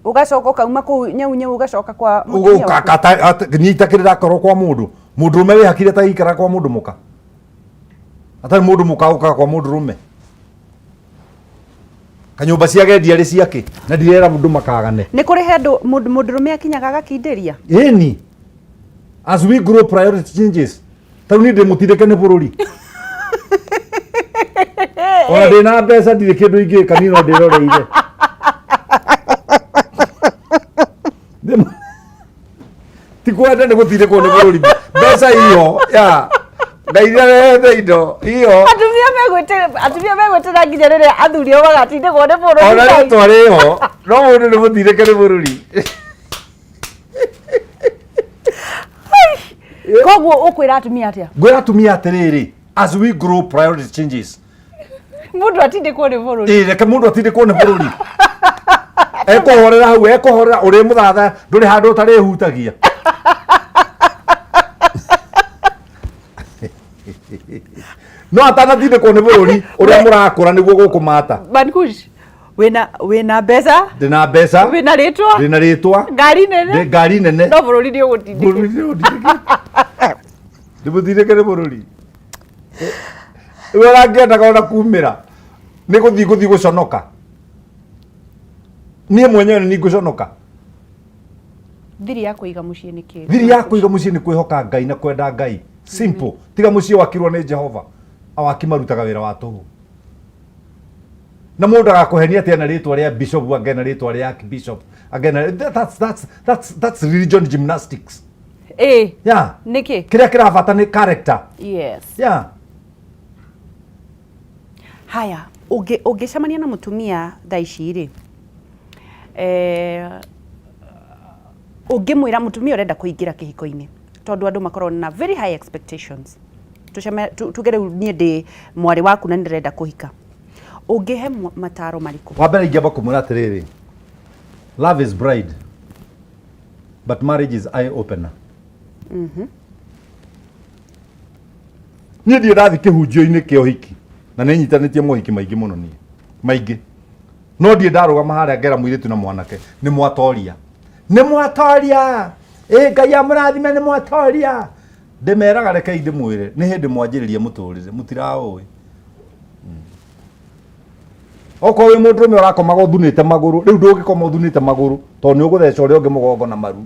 Ũgacoka ũkauma kũu nyau nyau, ũgacoka kwa mũtumia waku. Nyita kĩrĩ ndakorwo kwa mũndũ mũndũrũme wĩhakire ta ikara kwa mũndũ mũka atarĩ mũndũ mũka ũkaga kwa mũndũrũme kanyũmba cia gendia rĩ ciake na ndirera mũndũ makagane. Nĩ kũrĩ handũ mũndũrũme akinyaga agakindĩria. Ĩni, as we grow, priority changes. Tarĩu niĩ ndĩ mũtindĩke nĩ bũrũri, ona ndĩ na mbeca ndirĩ kĩndũ ingĩka niĩ no ndĩroreire. Ti kwenda, nĩ gũtindĩkwo nĩ bũrũri. Mbeca iyo ya Ngai nĩarehete indo iyo. Atumia megwĩtĩra nginya rĩrĩa athuri ao magatindĩkwo nĩ bũrũri. Ona rĩtwa rĩho, no mũndũ nĩ mũtindĩke nĩ bũrũri. Koguo ũkwĩra atumia atĩa? Ngwĩra atumia atĩrĩrĩ, as we grow, priority changes. Mũndũ atindĩkwo nĩ bũrũri. Ĩ, reke mũndũ atindĩkwo nĩ bũrũri. Ekũhorera hau, ekũhorera ũrĩ mũthatha, ndũrĩ handũ ũtarĩhutagia. No atanatindĩkwo nĩ bũrũri ũrĩa mũrakũra nĩguo gũkũmata. Mankush, wĩna mbeca. Ndĩna mbeca. Wĩna rĩtwa. Ndĩna rĩtwa. Ngari nene. Ndĩ ngari nene. No bũrũri nĩ ũgũtindĩke. Bũrũri nĩ ũndindĩkĩte. Ndĩmũtindĩke nĩ bũrũri we ũrangĩendaga ona kumĩra nĩ gũthiĩ gũconoka. Niĩ mwenyewe nĩ ngũconoka. Thiri ya kũiga mũciĩ nĩ kĩ? Thiri ya kũiga mũciĩ nĩ kwĩhoka Ngai na kwenda Ngai. Simple. Tiga mũciĩ wakirwo nĩ Jehova, awaki marutaga wĩra wa tũhũ. Na mũndũ agakũhenia atĩ ena rĩtwa rĩa bishop, angena rĩtwa rĩa archbishop, angena that's religion gymnastics. Yeah. Nĩkĩ? Kĩrĩa kĩrabata nĩ character. Yeah. Haya, ũngĩcemania na mũtumia thaa ici rĩ, ũngĩmwĩra mũtumia ũrenda kũingĩra kĩhiko-inĩ, tondũ andũ makoragwo na very high expectations, tuge rĩu niĩ ndĩ mwarĩ waku na nĩndĩrenda kũhika, ũngĩhe mataro marĩkũ? Wa mbere ingĩamba kũmwĩra atĩrĩrĩ, love is blind but marriage is eye opener. Niĩ ndirĩ ndathiĩ kĩhunjio-inĩ kĩa ũhiki na nĩ nyitanĩtie mohiki maingĩ mũno niĩ maingĩ, no ndirĩ ndarũgama harĩa ngera mũirĩtu na mwanake nĩ mwatoria, nĩ mwatoria, ĩ Ngai amũrathime, nĩ mwatoria. Ndĩmeraga rekei ndĩmwĩre, nĩ hĩndĩ mwanjĩrĩria mũtũrĩre mũtiraũĩ. Okorwo wĩ mũndũrũme ũrakomaga ũthunĩte magũrũ, rĩu ndũngĩkoma ũthunĩte magũrũ tondũ nĩ ũgũtheca ũrĩa ũngĩ mũgongo na maru.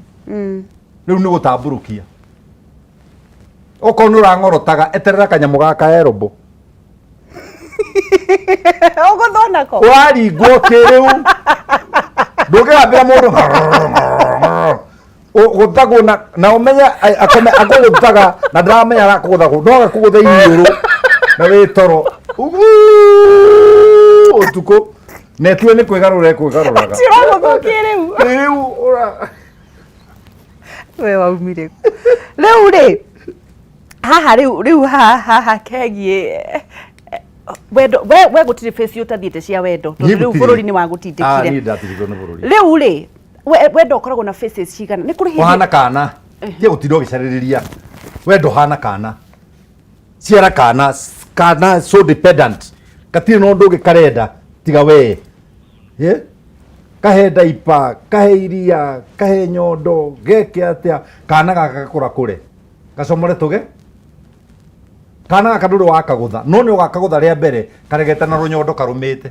Rĩu nĩ gũtambũrũkia. Okorwo nĩ ũrang'orotaga, eterera kanyamũ gaka erobo. Ũgũthwo nako. Ũraringwo kĩrĩu, ndũngĩgambĩra mũndũ gũthagwo na ũmenye akome akũgũthaga na ndaramenya arakũgũthagwo, no agakũgũtha iniũrũ na wĩ toro ũtukũ na ĩtue nĩ kwĩgarũra ĩkwĩgarũraga. Ti ũragũthwo kĩrĩu. Rĩu ũra We waumire kũ? Rĩu rĩ haha, rĩu haha kegiĩ wendo, we gũtirĩ face ũtathiĩte cia wendo, tondũ rĩu bũrũri nĩ wagũtindĩkire. Niĩ ndatirikwo nĩ bũrũri. Rĩu rĩ, wendo ũkoragwo na faces cigana? Nĩ kũrĩ hĩndĩ ũhana kana tie gũtinda ũgĩcarĩrĩria wendo ũhana kana ciara kana kana so dependent, gatirĩ na ũndũ ũngĩ karenda tiga wee. Yeah? Kahe ndaipa, kahe iria, kahe nyondo, geke atĩa kana gaka gakũra kũre gacomore tũge kana gaka ndũrĩ wakagũtha, no nĩ ũgakagũtha rĩa mbere karegete na rũnyondo karũmĩte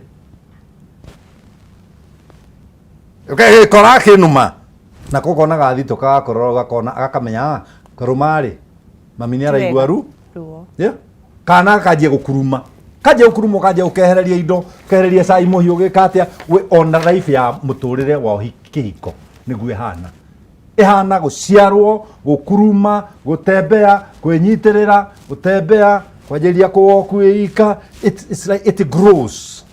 kora kĩnuma nako kona gathitũ kagakorora gakona gakamenya, "Ah, karũma rĩ mami nĩ araigua ru Ruo. Yeah. Kana kanjia gũkuruma, kanjia gũkuruma, kanjia gũkehereria indo, kehereria cai mũhiũ, gĩka atĩa we ona life ya mũtũrĩre wa kĩhiko nĩguo ĩhana, ĩhana gũciarwo, gũkuruma, gũtembea, kwĩnyitĩrĩra, gũtembea, kwanjĩrĩria kũwoku ĩika. It's like it grows.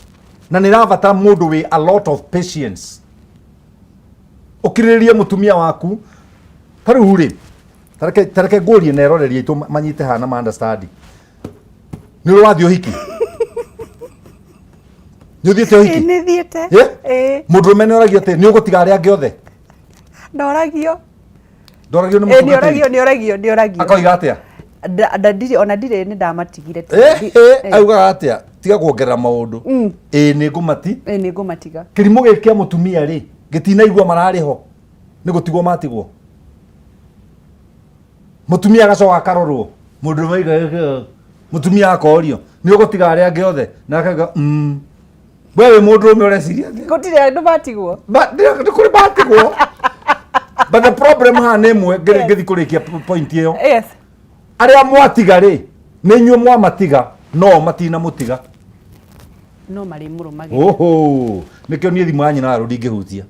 Na nĩ ĩrabatara mũndũ wĩ a lot of patience, ũkirĩrĩrie mũtumia waku. Ta rĩu rĩ, tareke ngũrie na eroreria aitũ manyite haha na ma understand. Nĩ ũrĩ wathiĩ ũhiki? Nĩ ũthiĩte ũhiki? Nĩ thiĩte. Ĩ? Mũndũrũme nĩ oragio atĩ nĩ ũgũtiga arĩa angĩ othe? Ndoragio. Ndoragio nĩ Ĩ, nĩ mũtungatĩri? oragio, nĩ oragio, nĩ oragio. Akoiga atĩa? Ndirĩ, ona ndirĩ, nĩ ndamatigire. Augaga atĩa? Tiga kuongerera maũndũ. Ĩ, nĩ ngũmati. Ĩ, nĩ ngũmatiga. Kĩrimũ gĩkĩ kĩa mũtumia rĩ, gĩtinaigua mararĩ ho nĩ gũtigwo matigwo. Mũtumia agacoka akarorwo, mũndũ waiga mũtumia akorio nĩ ũgũtiga arĩa angĩ othe, na akauga We wĩ mũndũrũme, ũreciria atĩa? Gũtirĩ andũ matigwo. Nĩ kũrĩ matigwo, but the problem haha nĩ ĩmwe. Ngĩthi kũrĩkia point ĩyo. Arĩa mwatiga rĩ, nĩ inyuĩ mwamatiga, no matinamũtiga. No marĩ mũrũmagĩrĩra. Oho, nĩkĩo niĩ thimũ ya nyina warũ ndingĩhutia.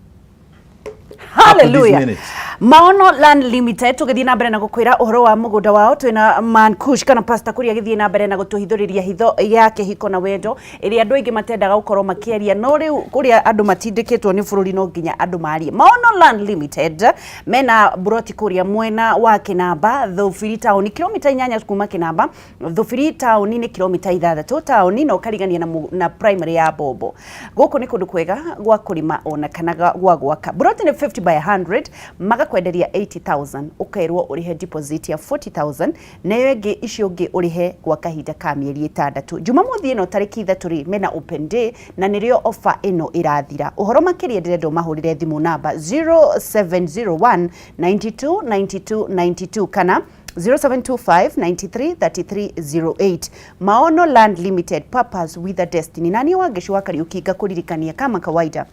Hallelujah. Minute. Maono Land Limited, tũgĩthiĩ na mbere na gũkwĩra ũhoro wa mũgũnda wao, twĩna Man Kush kana Pastor Kuria agĩthiĩ na mbere na gũtũhithũrĩria hitho ya kĩhiko na wendo ĩrĩa andũ aingĩ matendaga gũkorwo makĩaria, no rĩu kũrĩa andũ matindĩkĩtwo nĩ bũrũri no nginya andũ marie. Maono Land Limited mena buroti kũrĩa mwena wa Kĩnamba, Thũbiri taũni, kilomita 8 kuma Kĩnamba, Thũbiri taũni nĩ kilomita 6 taũni, na ũkarigania na primary ya Bombo. Gũkũ nĩ kũndũ kwega gwa kũrĩma ona kana gwa gwaka. Buroti nĩ 50 by 100, magakwenderia 80,000, ũkerwo ũrĩhe deposit ya 40,000, nayo ĩngĩ icio ũngĩ ũrĩhe gwa kahinda ka mĩeri 6. Jumamothi ĩno tarĩki 3 rĩ, mena open day na nĩrĩo offer ĩno ĩrathira. Ũhoro makĩria ndĩrenda ũmahũrĩre thimũ namba 0701 92 92 92 kana 0725 93 33 08. Maono Land Limited, purpose with a destiny. Na niĩ Wangeci wa Kariũki ngakũririkania kama kawaida,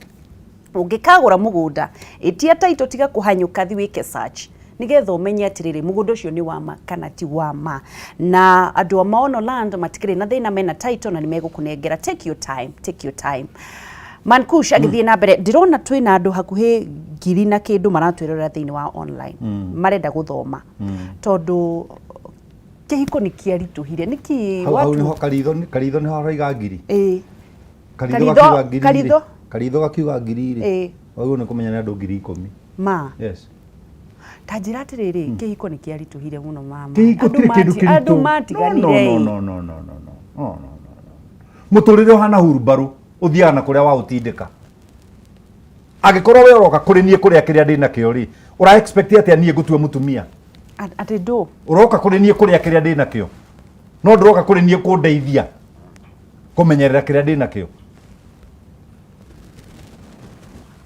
ũngĩkagũra mũgũnda, ĩtia taito, tiga kũhanyũka, thi wĩke search nigetha ũmenye atĩrĩrĩ, mũgũnda ũcio nĩ wama kana ti wama. Na andũ a Maono Land matikĩrĩ na thĩna, mena title na nĩ megũkũnengera. Take your time, take your time. Mankush agĩthiĩ na mbere, ndĩrona twĩna andũ hakuhĩ ngiri na kĩndũ maratwĩrorera thĩinĩ wa online, marenda gũthoma tondũ kĩhiko nĩ kĩaritũhire nĩkĩ. Hau nĩho Karitho nĩho haraiga ngiri. Ĩĩ. Karitho Karitho- gakiuga ngiri. Karitho. Karitho gakiuga ngiri rĩ. Wagĩrĩirwo nĩ kũmenya nĩ andũ 10,000. Ma. Yes. Ta njĩra atĩrĩrĩ, kĩhiko nĩ kĩaritũhire mũno, mama? Kĩhiko Andũ tirĩ kĩndũ kĩritũ. Andũ matiganire. No, no, no, no, no, no, no, no, no, no. Mũtũrĩre ũhana hurumbarũ, ũthiaga na kũrĩa waũtindĩka. Angĩkorwo we ũroka kũrĩ niĩ kũrĩa kĩrĩa ndĩ nakĩo rĩ, ũra expect atĩa niĩ ngũtue mũtumia? Atĩ ndũ? Ũroka kũrĩ niĩ kũrĩa kĩrĩa ndĩ nakĩo, no ndũroka kũrĩ niĩ kũndeithia kũmenyerera kĩrĩa ndĩ nakĩo.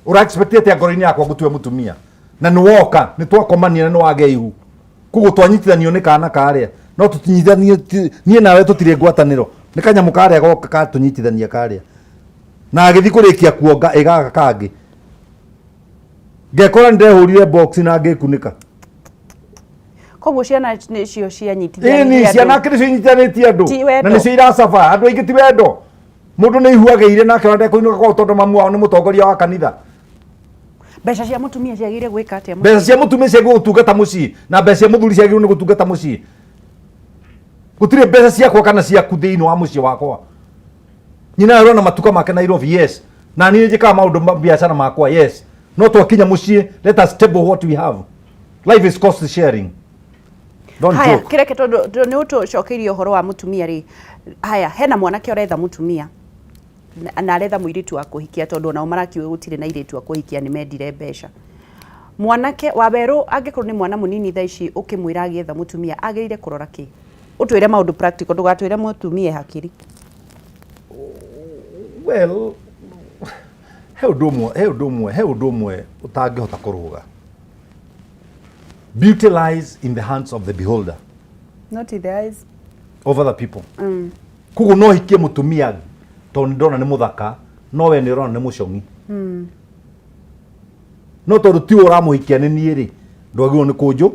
Ũra expect atĩa ngoro-inĩ yakwa ngũtue mũtumia na nĩ woka, nĩ twakomania na nĩ wagĩa ihu? Koguo twanyitithanio nĩ kana karĩa, no tũtinyitithanio niĩ nawe, tũtirĩ ngwatanĩro, nĩ kanyamũ karĩa goka katũnyitithania karĩa, na agĩthiĩ kũrĩkia kuonga ĩ gaka kangĩ, ngekora nĩ ndehũrire box na ngĩkunĩka. Koguo ciana nĩcio cianyitithanirie Ĩni. andũ. Ciana nĩcio inyitithanĩtie andũ. Ti wendo. Na nĩcio iracaba andũ aingĩ, ti wendo. Mũndũ nĩ ihu agĩire nake ona ndekũinũka kwao tondũ mamu wao nĩ mũtongoria wa kanitha. Mbeca cia mũtumia ciagĩrĩire gwĩka atĩa? Mbeca cia mũtumia ciagĩrĩirwo gũtungata mũciĩ, na mbeca cia mũthuri ciagĩrĩirwo nĩ gũtungata mũciĩ. Gũtirĩ mbeca ciakwa kana ciaku thĩinĩ wa mũciĩ wakwa. Nyina arona matuka make Nairobi, yes, na niĩ njĩkaga maũndũ ma biacara makwa, yes, no twakinya mũciĩ, let us table what we have. Life is cost sharing. Don't Haya, joke. kĩreke, tondũ nĩ ũtũcokeirie ũhoro wa mũtumia rĩ, haya, hena mwanake ũretha mũtumia na aretha mũirĩtu wa kũhikia, tondũ onao marakiuga gũtirĩ na airĩtu a kũhikia, nĩ mendire mbeca. Mwanake wa werũ, angĩkorwo nĩ mwana mũnini thaa ici, ũkĩmwĩra agĩetha mũtumia agĩrĩire kũrora kĩ? Ũtwĩre maũndũ practical, ndũgatwĩre mũtumia hakiri. Well, he ũndũ ũmwe ũtangĩhota kũrũga. Beauty lies in the hands of the beholder, not in the eyes of other people. Koguo no hikie mũtumia tondũ nĩ ndona nĩ mũthaka, no we nĩ ũrona nĩ mũcong'i, no tondũ tiwe ũramũhikia, nĩ niĩ rĩ, ndwagĩrĩirwo nĩ kũnjũ.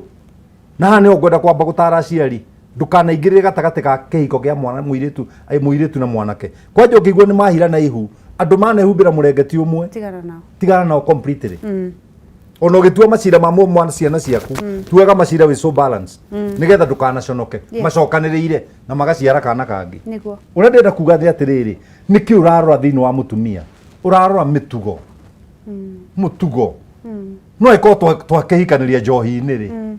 Na haha nĩho ngwenda kwamba gũtara aciari, ndũkanaingĩrĩre gatagatĩ ga kĩhiko kĩa mwana mũirĩtu, mũirĩtu na mwanake. Kwanja ũngĩigua nĩ mahira na ihu, andũ manehumbĩra mũrengeti ũmwe, tigana nao. Tigana nao completely. Ona ũgĩtua macira ma mwana ciana ciaku, tuaga macira wĩ so balance, nĩgetha ndũkanaconoke. Macokanĩrĩire na magaciara kana kangĩ. Ũrĩa ndĩrenda kuga nĩ atĩrĩrĩ, nĩkĩ ũrarora thĩinĩ wa mũtumia? Ũrarora mĩtugo. Mũtugo no ĩkorwo twakĩhikanĩria njohi-inĩ rĩ,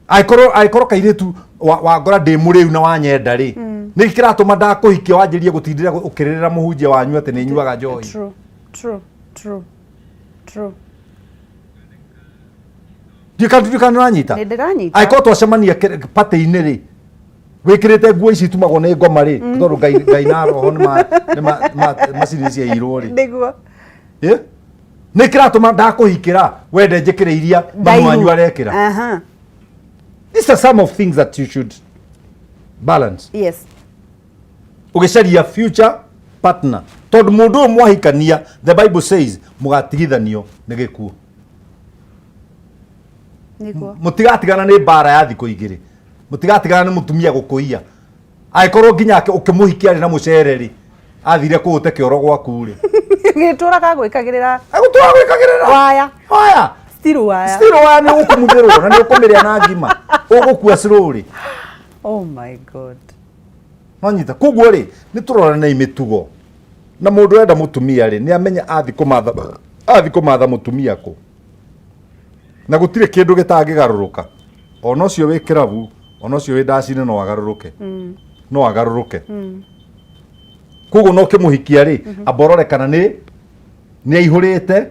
angĩkorwo kairĩtu wangora ndĩ mũrĩu na wanyenda rĩ, nĩ kĩratũma ndakũhikia wanjĩrie gũtindĩra ũkĩrĩrĩra mũhunjia wanyu atĩ nĩ nyuaga njohi? True, true, true, true. Ndiũĩ kana nĩũranyita. Nĩ ndĩranyita. Angĩkorwo twacemania party-inĩ rĩ, wĩkĩrĩte nguo ici itumagwo nĩ ngoma rĩ, tondũ Ngai na roho nĩ macini ciairwo rĩ. Eh? Nĩ kĩratũma ndakũhikĩra wende njĩkĩre iria mamu wanyu arekĩra? These are some of things that you should balance ũgĩcaria future partner, tondũ mũndũ ũyũ mwahikania, the Bible says mũgatigithanio nĩ gĩkuũ. Mũtigatigana nĩ mbara ya thikũ 2, mũtigatigana nĩ mũtumia gũkũiya. Angĩkorwo nginya ũkĩmũhikia arĩ na mũcere rĩ, athire kũũte kĩoro gwaku rĩ, Gĩtũraga gwĩkagĩrĩra. Agũtũra gwĩkagĩrĩra. Waya. Waya. Still waya. Still waya, nĩ ũgũkumuthĩrwo na nĩ ũkũmĩrĩa na ngima, ũgũkua slowly. Oh my God. Nonyita. Koguo rĩ, nĩ tũroranei mĩtugo, na mũndũ ũrenda mũtumia rĩ, nĩ amenya athi kũmatha mũtumia kũ, na gũtirĩ kĩndũ gĩtangĩgarũrũka. Ona ũcio wĩ kĩrabu, ona ũcio wĩ ndaci-inĩ, no agarũrũke, no agarũrũke. Koguo no ũkĩmũhikia rĩ, amba ũrore kana nĩ aihũrĩte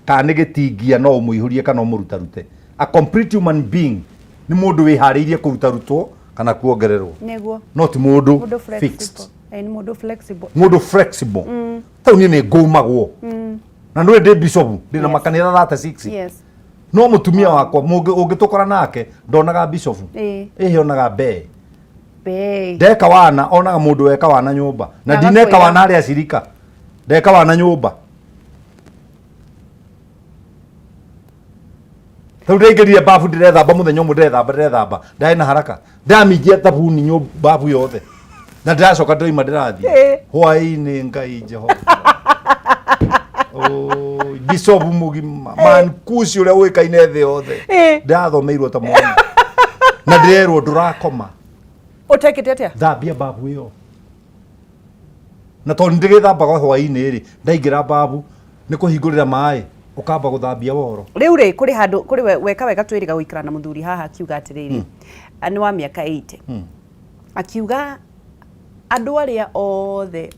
kana nĩ gĩtingia, no ũmũihũrie kana ũmũrutarute. A complete human being nĩ mũndũ wĩharĩirie kũrutarutwo kana kuongererwo, no ti mũndũ Mũndũ fixed. Flexible. Eh, nĩ mũndũ flexible. Mũndũ flexible. Tau niĩ nĩ ngũmagwo na nĩ ndĩ bishop, ndĩ na makanitha 36. No mũtumia wakwa ũngĩtũkora nake ndonaga bishop. Ĩhĩ, onaga mbee. Be. Ndeka wana, onaga mũndũ weka wana nyũmba na Na ndineka agakwĩra. wana arĩa acirika ndeka wana nyũmba. Rĩu ndaingĩrire babu, ndĩrethamba mũthenya ũmwe, ndĩrethamba, ndĩrethamba, ndarĩ na haraka, ndaminjia thabuni nyũmba, babu yothe, na ndĩracoka ndĩraima ndĩrathiĩ hwaĩ-inĩ. Ngai Jehova. Oi, bishop mũgima mankuci ũrĩa ũĩkaine thĩ yothe, ndĩrathomeirwo ta mwana na ndĩrerwo ndũrakoma. Ũtekĩte atĩa? Thambia babu ĩyo, na tondũ ndĩgĩthambaga hwaĩ-inĩ rĩ, ndaingĩra babu nĩ kũhingũrĩra maĩ, ũkamba gũthambia woro. Rĩu rĩ, kũrĩ handũ kũrĩ weka wega twĩrĩga gũikara na mũthuri haha, akiuga atĩrĩrĩ, nĩ wa mĩaka 80, akiuga andũ arĩa othe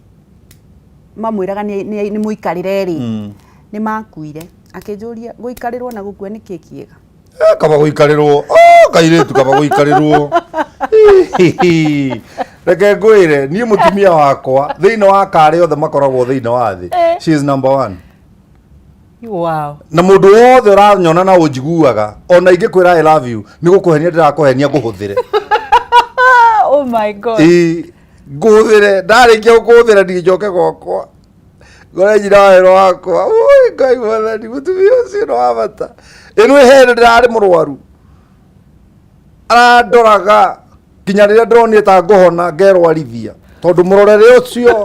mamwĩraga nĩ mũikarĩre rĩ, nĩ makuire. Akĩnjũria, gũikarĩrwo na gũkua nĩ kĩ kĩega? Eh, kaba gũikarĩrwo. Oh, kairĩtu, kaba gũikarĩrwo. Reke ngwĩre, niĩ mũtumia wakwa thĩinĩ wa karĩ othe makoragwo thĩinĩ wa thĩ, she is number one. Na mũndũ wothe ũranyona na ũnjiguaga, ona ingĩkwĩra "I love you", nĩ gũkũhenia ndĩrakũhenia ngũhũthĩre. Oh my God. Ĩĩ, ngũhũthĩre. Ndarĩkia gũkũhũthĩra, niĩ njoke gwakwa ngore nyina wa wĩra wakwa. Ui, Ngai mwathani, mũtumia ũcio nĩ wa bata. Ĩno ĩhĩndĩ ndĩrarĩ mũrwaru, arandoraga nginya rĩrĩa ndĩronire ta ngũhona ngerwarithia, tondũ mũrorere ũcio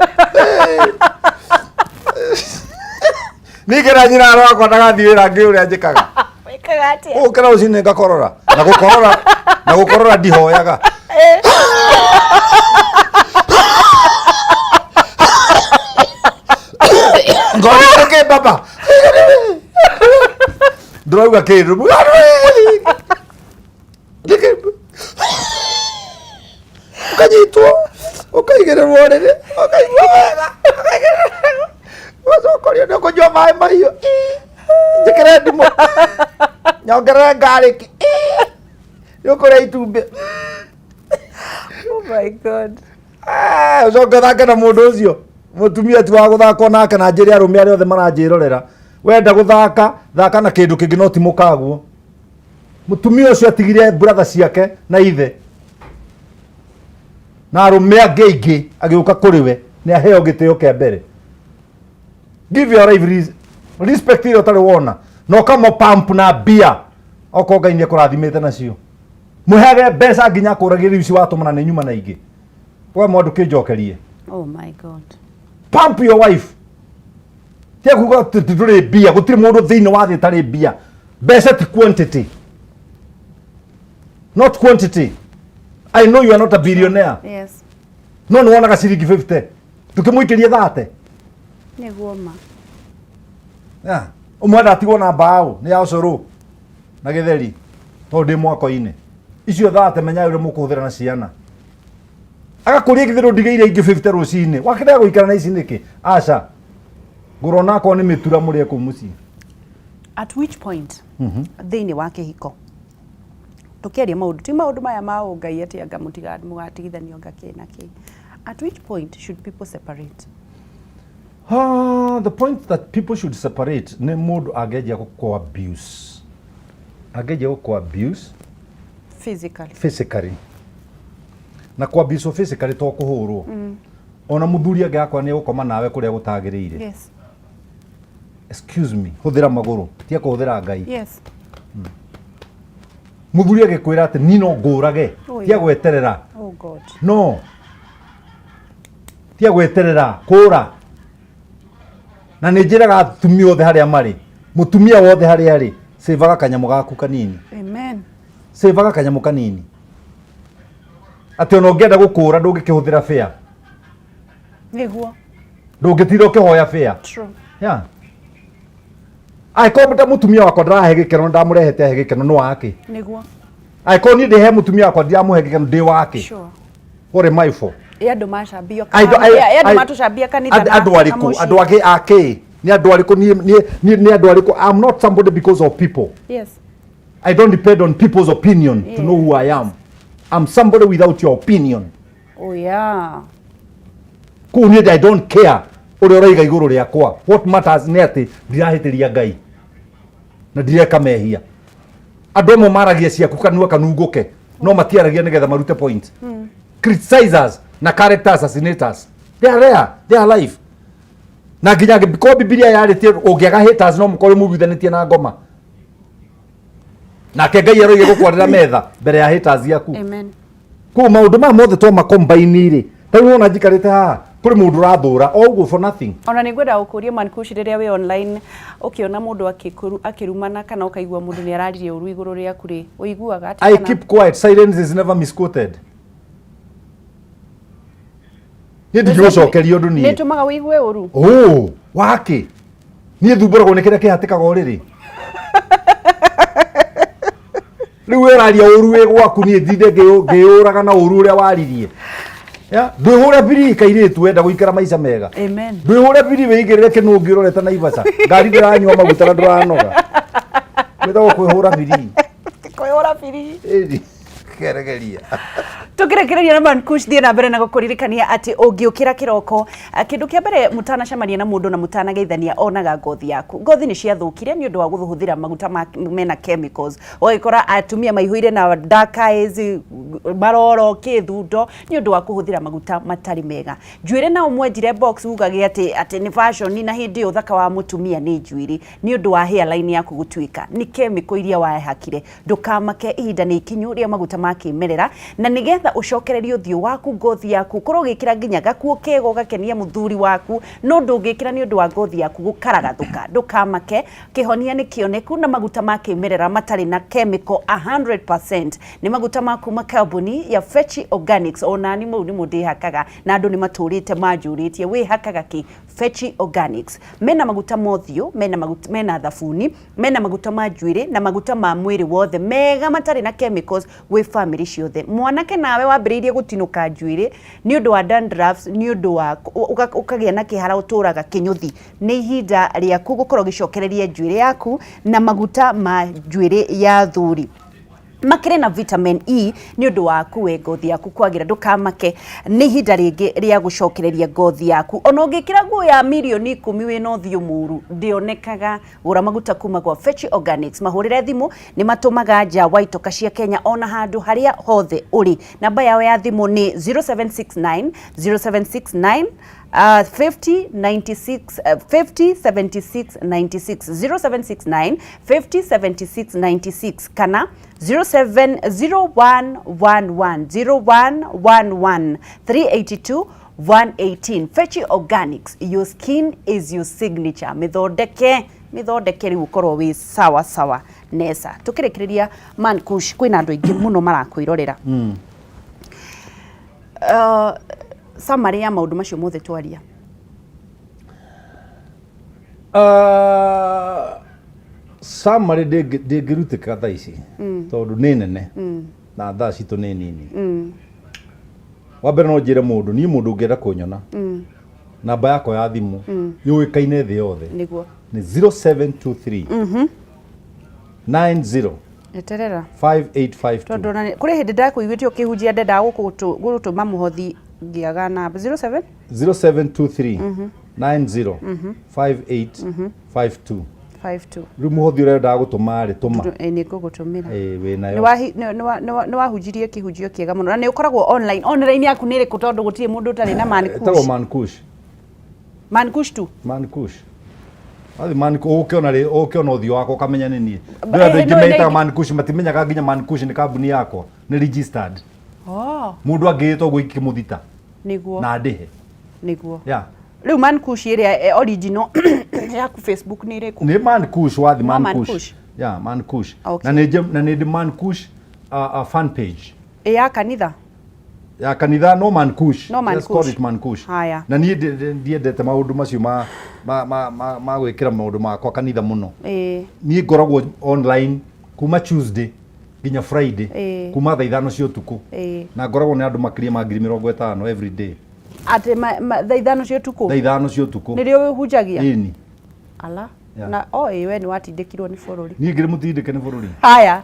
ningĩra nyina wakwa ndagathiĩ wĩra ngĩ ũrĩa njĩkaga. Wĩkaga atĩa? Ũkĩra rũcinĩ ngakorora na gũkorora na gũkorora, ndihoyaga. Ngorire kĩ baba, ndĩrauga kĩndũ ũkanyitwo, ũkaigĩrĩrwo rĩrĩ, ũkaigua wega, ũkaigĩrĩrwo, ũgacokorio nĩ ũkũnyua maĩ mahiũ, njĩkĩre ndimũ, nyongerere ngarĩki, nĩ ũkũrĩa itumbĩ. Oh my God. Ah, ũcoke ũthake na mũndũ ũcio. Mũtumia ti wa gũthakwo nake, na njĩre arũme arĩa othe maranjĩrorera, wenda gũthaka, thaka na kĩndũ kĩngĩ, no ti mũkaguo. Mũtumia ũcio atigire brother ciake na ithe na arũme angĩ aingĩ agĩũka kũrĩ we, nĩ aheo gĩtĩo kĩa mbere. Give your life respect ĩrĩa ũtarĩ wona, na ũkamo pump na mbia okorwo Ngai nĩ ekũrathimĩte nacio. Mũheage mbeca nginya akũragie rĩu ici watũmana nĩ nyuma na ingĩ we mwandũ kĩnjokerie. Oh my God. Pump your wife. Tia kuga atĩ ndũrĩ mbia, gũtirĩ mũndũ thĩinĩ wa thĩ ĩtarĩ mbia. Mbeca ti quantity, not quantity. I know you are not a billionaire. No nĩ wonaga ciringi 50 ndũkĩmũikĩrie 30. Nĩguo ma. Yeah. Ũmwe ndatigwo na mbaũ nĩ ya ũcũrũ na gĩtheri tondũ ndĩ mwako-inĩ. Icio 30 menyai ũrĩa mũkũhũthĩra na ciana. Agakũria githĩ ndũndigĩire ingĩ 50 rũcinĩ. Wakĩrega gũikara na ici nĩkĩ? Aca. Ngũrona akorwo nĩ mĩtura mũrĩe kũu mũciĩ. At which point thĩinĩ wa kĩhiko tũkĩaria maũndũ ti maũndũ maya ma ũngai atĩ anga mũgatigithanio anga kĩ na kĩ, at which point should people separate? Ah, the point that people should separate nĩ mũndũ angĩanjia gũkũ abuse. Angĩanjia gũkũ abuse physically. Physically. Na kũ abuse physically to kũhũrwo. Ona mũthuri angĩgakora nĩ egũkoma nawe kũrĩa gũtagĩrĩire. Excuse me, hũthĩra magũrũ, tiga kũhũthĩra Ngai. Mũthuri agĩkwĩra atĩ niĩ no ngũrage, tiga gweterera. Oh God. No. Tiga gweterera, kũra. Na nĩ njĩraga atumia othe harĩa marĩ, mũtumia wothe harĩa arĩ, sĩvaga kanyamũ gaku kanini. Amen. Sĩvaga kanyamũ kanini. Atĩ ona ũngĩenda gũkũra ndũngĩkĩhũthĩra fare. Nĩguo. Ndũngĩtinda ũkĩhoya fare. True. Yeah. Angĩkorwo mũtumia wakwa ndarahe gĩkeno, ndamũrehete ahe gĩkeno, nĩ wake. Nĩguo. Angĩkorwo niĩ ndĩhe mũtumia wakwa ndiramũhe gĩkeno, ndĩ wake. Sure. What am I for? Ĩ andũ macambio I don't- ĩ andũ matũcambia kanitha na Andũ arĩkũ? mũciĩ. Andũ angĩ akĩ? Nĩ andũ arĩkũ? Niĩ nĩ andũ arĩkũ? I'm not somebody because of people. I don't depend on people's opinion to know who I am. I'm somebody without your opinion. Oh yeah. Kũu niĩ I don't care ũrĩa ũroiga igũrũ rĩakwa. What matters nĩ atĩ ndirahĩtĩria Ngai na ndireka mehia. Andũ amwe maragia ciaku kanua kanungũke no matiaragia nĩgetha marute point. Criticizers na character assassinators, they are there, they are alive. Na nginya angĩkorwo Bibilia yarĩtie ũngĩaga haters no mũkorwo mũiguithanĩtie na ngoma. Nake Ngai aroige gũkwarĩra metha mbere ya haters yaku. Amen. Koguo maũndũ maya mothe twama combine rĩ, ta rĩu wona njikarĩte haha kũrĩ mũndũ ũrathũra o ũguo for nothing. Ona nĩ ngwenda gũkũria Mankushi, rĩrĩa wĩ online ũkĩona mũndũ akĩrumana kana ũkaigua mũndũ nĩ araririe ũru igũrũ rĩaku rĩ, ũiguaga atĩa? I kana- keep quiet, silence is never misquoted. Niĩ ndingĩgũcokeria ũndũ Nĩ niĩ. ĩtũmaga ũigue ũru? Oh, wake niĩ thumbũragwo nĩ kĩrĩa kĩhatĩkaga ũrĩrĩ. Rĩu we ũraria ũru wĩ gwaku, niĩ ndinde ngĩyũraga na ũru ũrĩa waririe. Ya, ndwĩhũre biri kairĩtu wenda gũikara maica mega. Amen. Ndwĩhũre biri wĩigĩrĩre kĩnũngĩ ũrorete Naivasha, ngari ndĩranyua maguta na ndũranoga. Gwĩtagwo kwĩhũra biri. Kwĩhũra biri. Ĩni, keregeria. Tũkĩrekereria na Mankush, thiĩ na mbere na gũkũririkania atĩ ũngĩũkĩra kĩroko, kĩndũ kĩa mbere mũtanacemania na mũndũ na mũtanageithania, onaga ngothi yaku. Ngothi nĩ ciathũkire nĩ ũndũ wa kũhũthĩra maguta mena chemicals. Ũgagĩkora atumia maihũire na dark eyes, maroro, kĩthundo nĩ ũndũ wa kũhũthĩra maguta matarĩ mega. Njuĩrĩ nao mwenjire box ugage atĩ nĩ fashion, na hĩndĩ ĩyo ũthaka wa mũtumia nĩ njuĩrĩ nĩ ũndũ wa hairline yaku gũtuĩka nĩ chemical iria wahakire. Ndũkamake, ihinda nĩ ikinyu rĩa maguta ma kĩmerera, na nĩgetha ũcokererie ũthiũ waku, ngothi yaku, ũkorwo ũgĩkĩra nginya gakuo kega ũgakenia mũthuri waku, no ndũngĩkĩra nĩ ũndũ wa ngothi yaku gũkaragathũka. Ndũkamake, kĩhonia nĩ kĩoneku na maguta ma kĩmerera matarĩ na chemical 100%. Nĩ maguta ma kuma kambuni ya Fechi Organics. Ona ni mau nĩmo ndĩhakaga na andũ nĩ matũrĩte manjũrĩtie wĩhakaga kĩ? Fechi Organics mena maguta ma ũthiũ, mena maguta, mena thabuni, mena maguta ma njuĩrĩ na maguta ma mwĩrĩ wothe mega matarĩ na chemicals gwĩ family ciothe. Mwanake nawe wambĩrĩirie gũtinũka njuĩrĩ nĩ ũndũ wa dandruffs, nĩ ũndũ wa ũkagĩa na kĩhara ũtũraga kĩnyũthi, nĩ ihinda rĩaku gũkorwo ũgĩcokereria njuĩrĩ yaku na maguta ma njuĩrĩ ya thuri makĩrĩ na vitamin E nĩ ũndũ waku we ngothi yaku kwagĩra. Ndũkamake, nĩ ihinda rĩngĩ rĩa gũcokereria ngothi yaku. Ona ũngĩkĩra nguo ya mirioni 10 wĩna ũthiũ mũru ndĩonekaga. Gũra maguta kuma gwa Fechi Organics, mahũrĩre thimũ, nĩ matũmaga nja wa itoka cia Kenya ona handũ harĩa hothe ũrĩ. Namba yao ya thimũ nĩ 0769 0769 50 96 50 76 96, 0769 50 76 96 kana 070111 0111 382 118. Fechi Organics, your skin is your signature. Mithondeke mithondeke riu ukorwo wi sawa sawa nesa. Tukirikiria Man Kush, kwina andu aingi muno marakwirorera. Summary ya maundu macio mothe twaria. Summary ndĩngĩrutĩka thaa ici tondũ nĩ nene na thaa citũ nĩ nini. Wa mbere no njĩre mũndũ, niĩ mũndũ ũngĩenda kũnyona, namba yakwa ya thimũ yũĩkaine thĩ yothe nĩ 0723 90 Eterera. 5852. Tondũ ona kũrĩ hĩndĩ ndakũiguĩte ũkĩhunjia, ndendaga gũgũtũma mũhothi ngĩaga namba 07 0723 90 5852. 52. Rĩu mũhothi ũrĩa wendaga gũtũma rĩ, tũma. Nĩ ngũgũtũmĩra. Ĩ, wĩ nayo. Nĩ wahunjirie kĩhunjio kĩega mũno na nĩ ũkoragwo online. Online yaku nĩ ĩrĩkũ? Tondũ gũtirĩ mũndũ ũtarĩ na Man Ĩtagwo Kush. Man Kush. Man Kush tu. Man Kush. Wathi Man ũkĩona rĩ, ũkĩona ũthiũ wakwa ũkamenya nĩ niĩ. Ndĩ andũ aingĩ no, metaga Man Kush matimenyaga nginya Man Kush nĩ kambuni yakwa, nĩ registered. Oh. Mũndũ angĩĩta ũguo ingĩmũthita na ndĩhe. Yeah. Rĩu Man Kush ĩrĩa original yaku Facebook nĩ ĩrĩkũ? Nĩ Man Kush wathi. No Man Man Kush. Kush. Yeah, Man Kush. Okay. Na nĩ ndĩ Man Kush fan page. Ĩ ya kanitha? Ya kanitha no Man Kush. No Man Just call Kush. it Man Kush. Haya. Na niĩ ndiendete maũndũ macio ma gwĩkĩra maũndũ makwa kanitha mũno. Niĩ ngoragwo online kuma Tuesday nginya Friday, kuma thaa 5 cia ũtukũ, na ngoragwo nĩ andũ makĩria ma 50,000 every day. Atĩ thaa 5 cia ũtukũ? Thaa 5 cia ũtukũ. Nĩrĩo ũhunjagia? Ĩni. Ala. Yeah. Na o ĩ we nĩ watindĩkirwo nĩ bũrũri. Niĩ ngĩrĩ mũtindĩke nĩ bũrũri. Haya,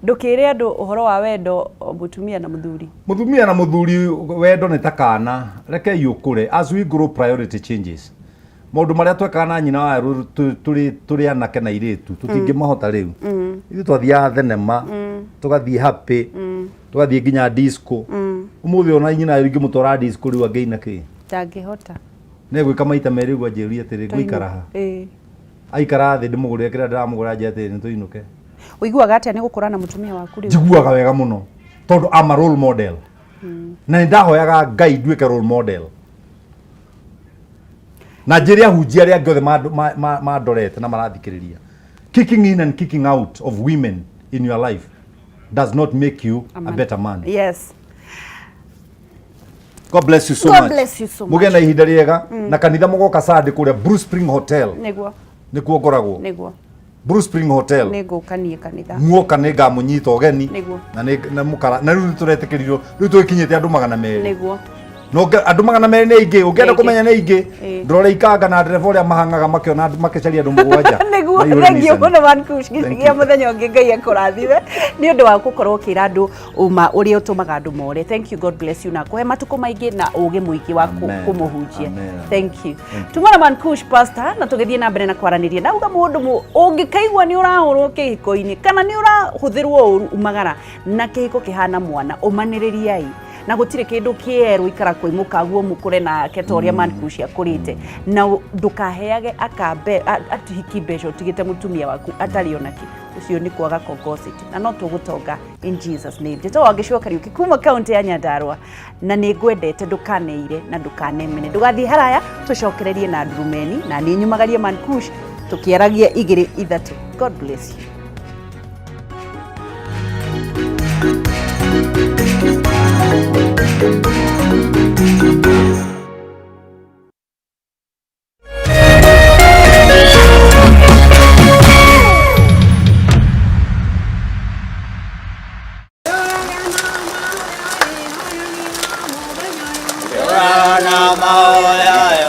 ndũkĩre andũ ũhoro wa wendo, o, mũtumia na mũthuri. Mũtumia na mũthuri, wendo nĩ ta kana, rekei ũkũre. As we grow, priority changes. Maũndũ marĩa twekaga na nyina wa tũrĩ anake na airĩtu tũtingĩmahota rĩu. Ithuĩ twathiaga thenema, tũgathiĩ happy, tũgathiĩ nginya disco. Ũmũthĩ ona nyina ingĩmũtwara disco rĩu angĩina kĩ? Ndangĩhota. Nĩ gwĩka maita merĩ ũguo anjĩrie atĩrĩ, ngũikara ha? Aikara thĩ, ndĩmũgũrĩre kĩrĩa ndĩramũgũra, anjĩre atĩrĩ, nĩ tũinũke. Ũiguaga atĩa nĩ gũkũra na mũtumia waku rĩu? Njiguaga wega mũno tondũ I'm a role model, na nĩ ndahoyaga Ngai nduĩke role model na njĩre ahunjia arĩa angĩ othe mandorete na marathikĩrĩria, kicking in and kicking out of women in your life does not make you a man. better man. God bless you so God much. bless you so much. Mũgĩe na ihinda rĩega na kanitha mũgoka Sunday kũrĩa Blue Spring Hotel. Nĩkuo ngoragwo. Blue Spring Hotel. Nĩ ngũka niĩ kanitha. Muoka nĩ ngamũnyita ũgeni. Na nĩ na mũkara na rĩu nĩ tũretĩkĩrirwo, rĩu tũgĩkinyĩte andũ 200. No andũ 200 nĩ aingĩ, ũngĩenda Nĩ aingĩ. kũmenya nĩ aingĩ, ndũrore ikanga na ndereba ũrĩa mahang'aga makĩona makĩcaria andũ 7. Nĩguo. Maihũre Thengiũ Nissan. mũno, Man Kush. Thank Nginyagia you. mũthenya ũngĩ, Ngai akũrathime nĩ ũndũ wa gũkorwo ũkĩra andũ ũma ũrĩa ũtũmaga andũ more. Thank you, God bless you na kũhe matukũ maingĩ na ũgĩ mũingĩ wa Amen. kũmũhunjia. Amen. Thank you. Tumana Man Kush pastor na tũgĩthiĩ na mbere na kwaranĩria. Ndauga mũndũ ũngĩkaigua nĩ ũrahũrwo kĩhiko-inĩ kana nĩ ũrahũthĩrwo ũru, umagara na kĩhiko kĩhana mwana, ũmanĩrĩriai na gũtirĩ kĩndũ kĩerũ, ikara kwĩ mũkaguo mũkũre nake ta ũrĩa Man Kush akũrĩte, na ndũkaheage akambe atihiki mbeca ũtigĩte mũtumia waku atarĩ onakĩ. Ũcio nĩ kwaga kongocity na no tũgũtonga in Jesus name. Njĩtagwo Wangĩcua Kariũki kuma kaunti ya Nyandarua na nĩ ngwendete. Ndũkaneire na ndũkanemene, ndũgathiĩ haraya, tũcokererie na ndurumeni na niĩ nyumagarie Man Kush tũkĩaragia igĩrĩ ithatũ. God bless you.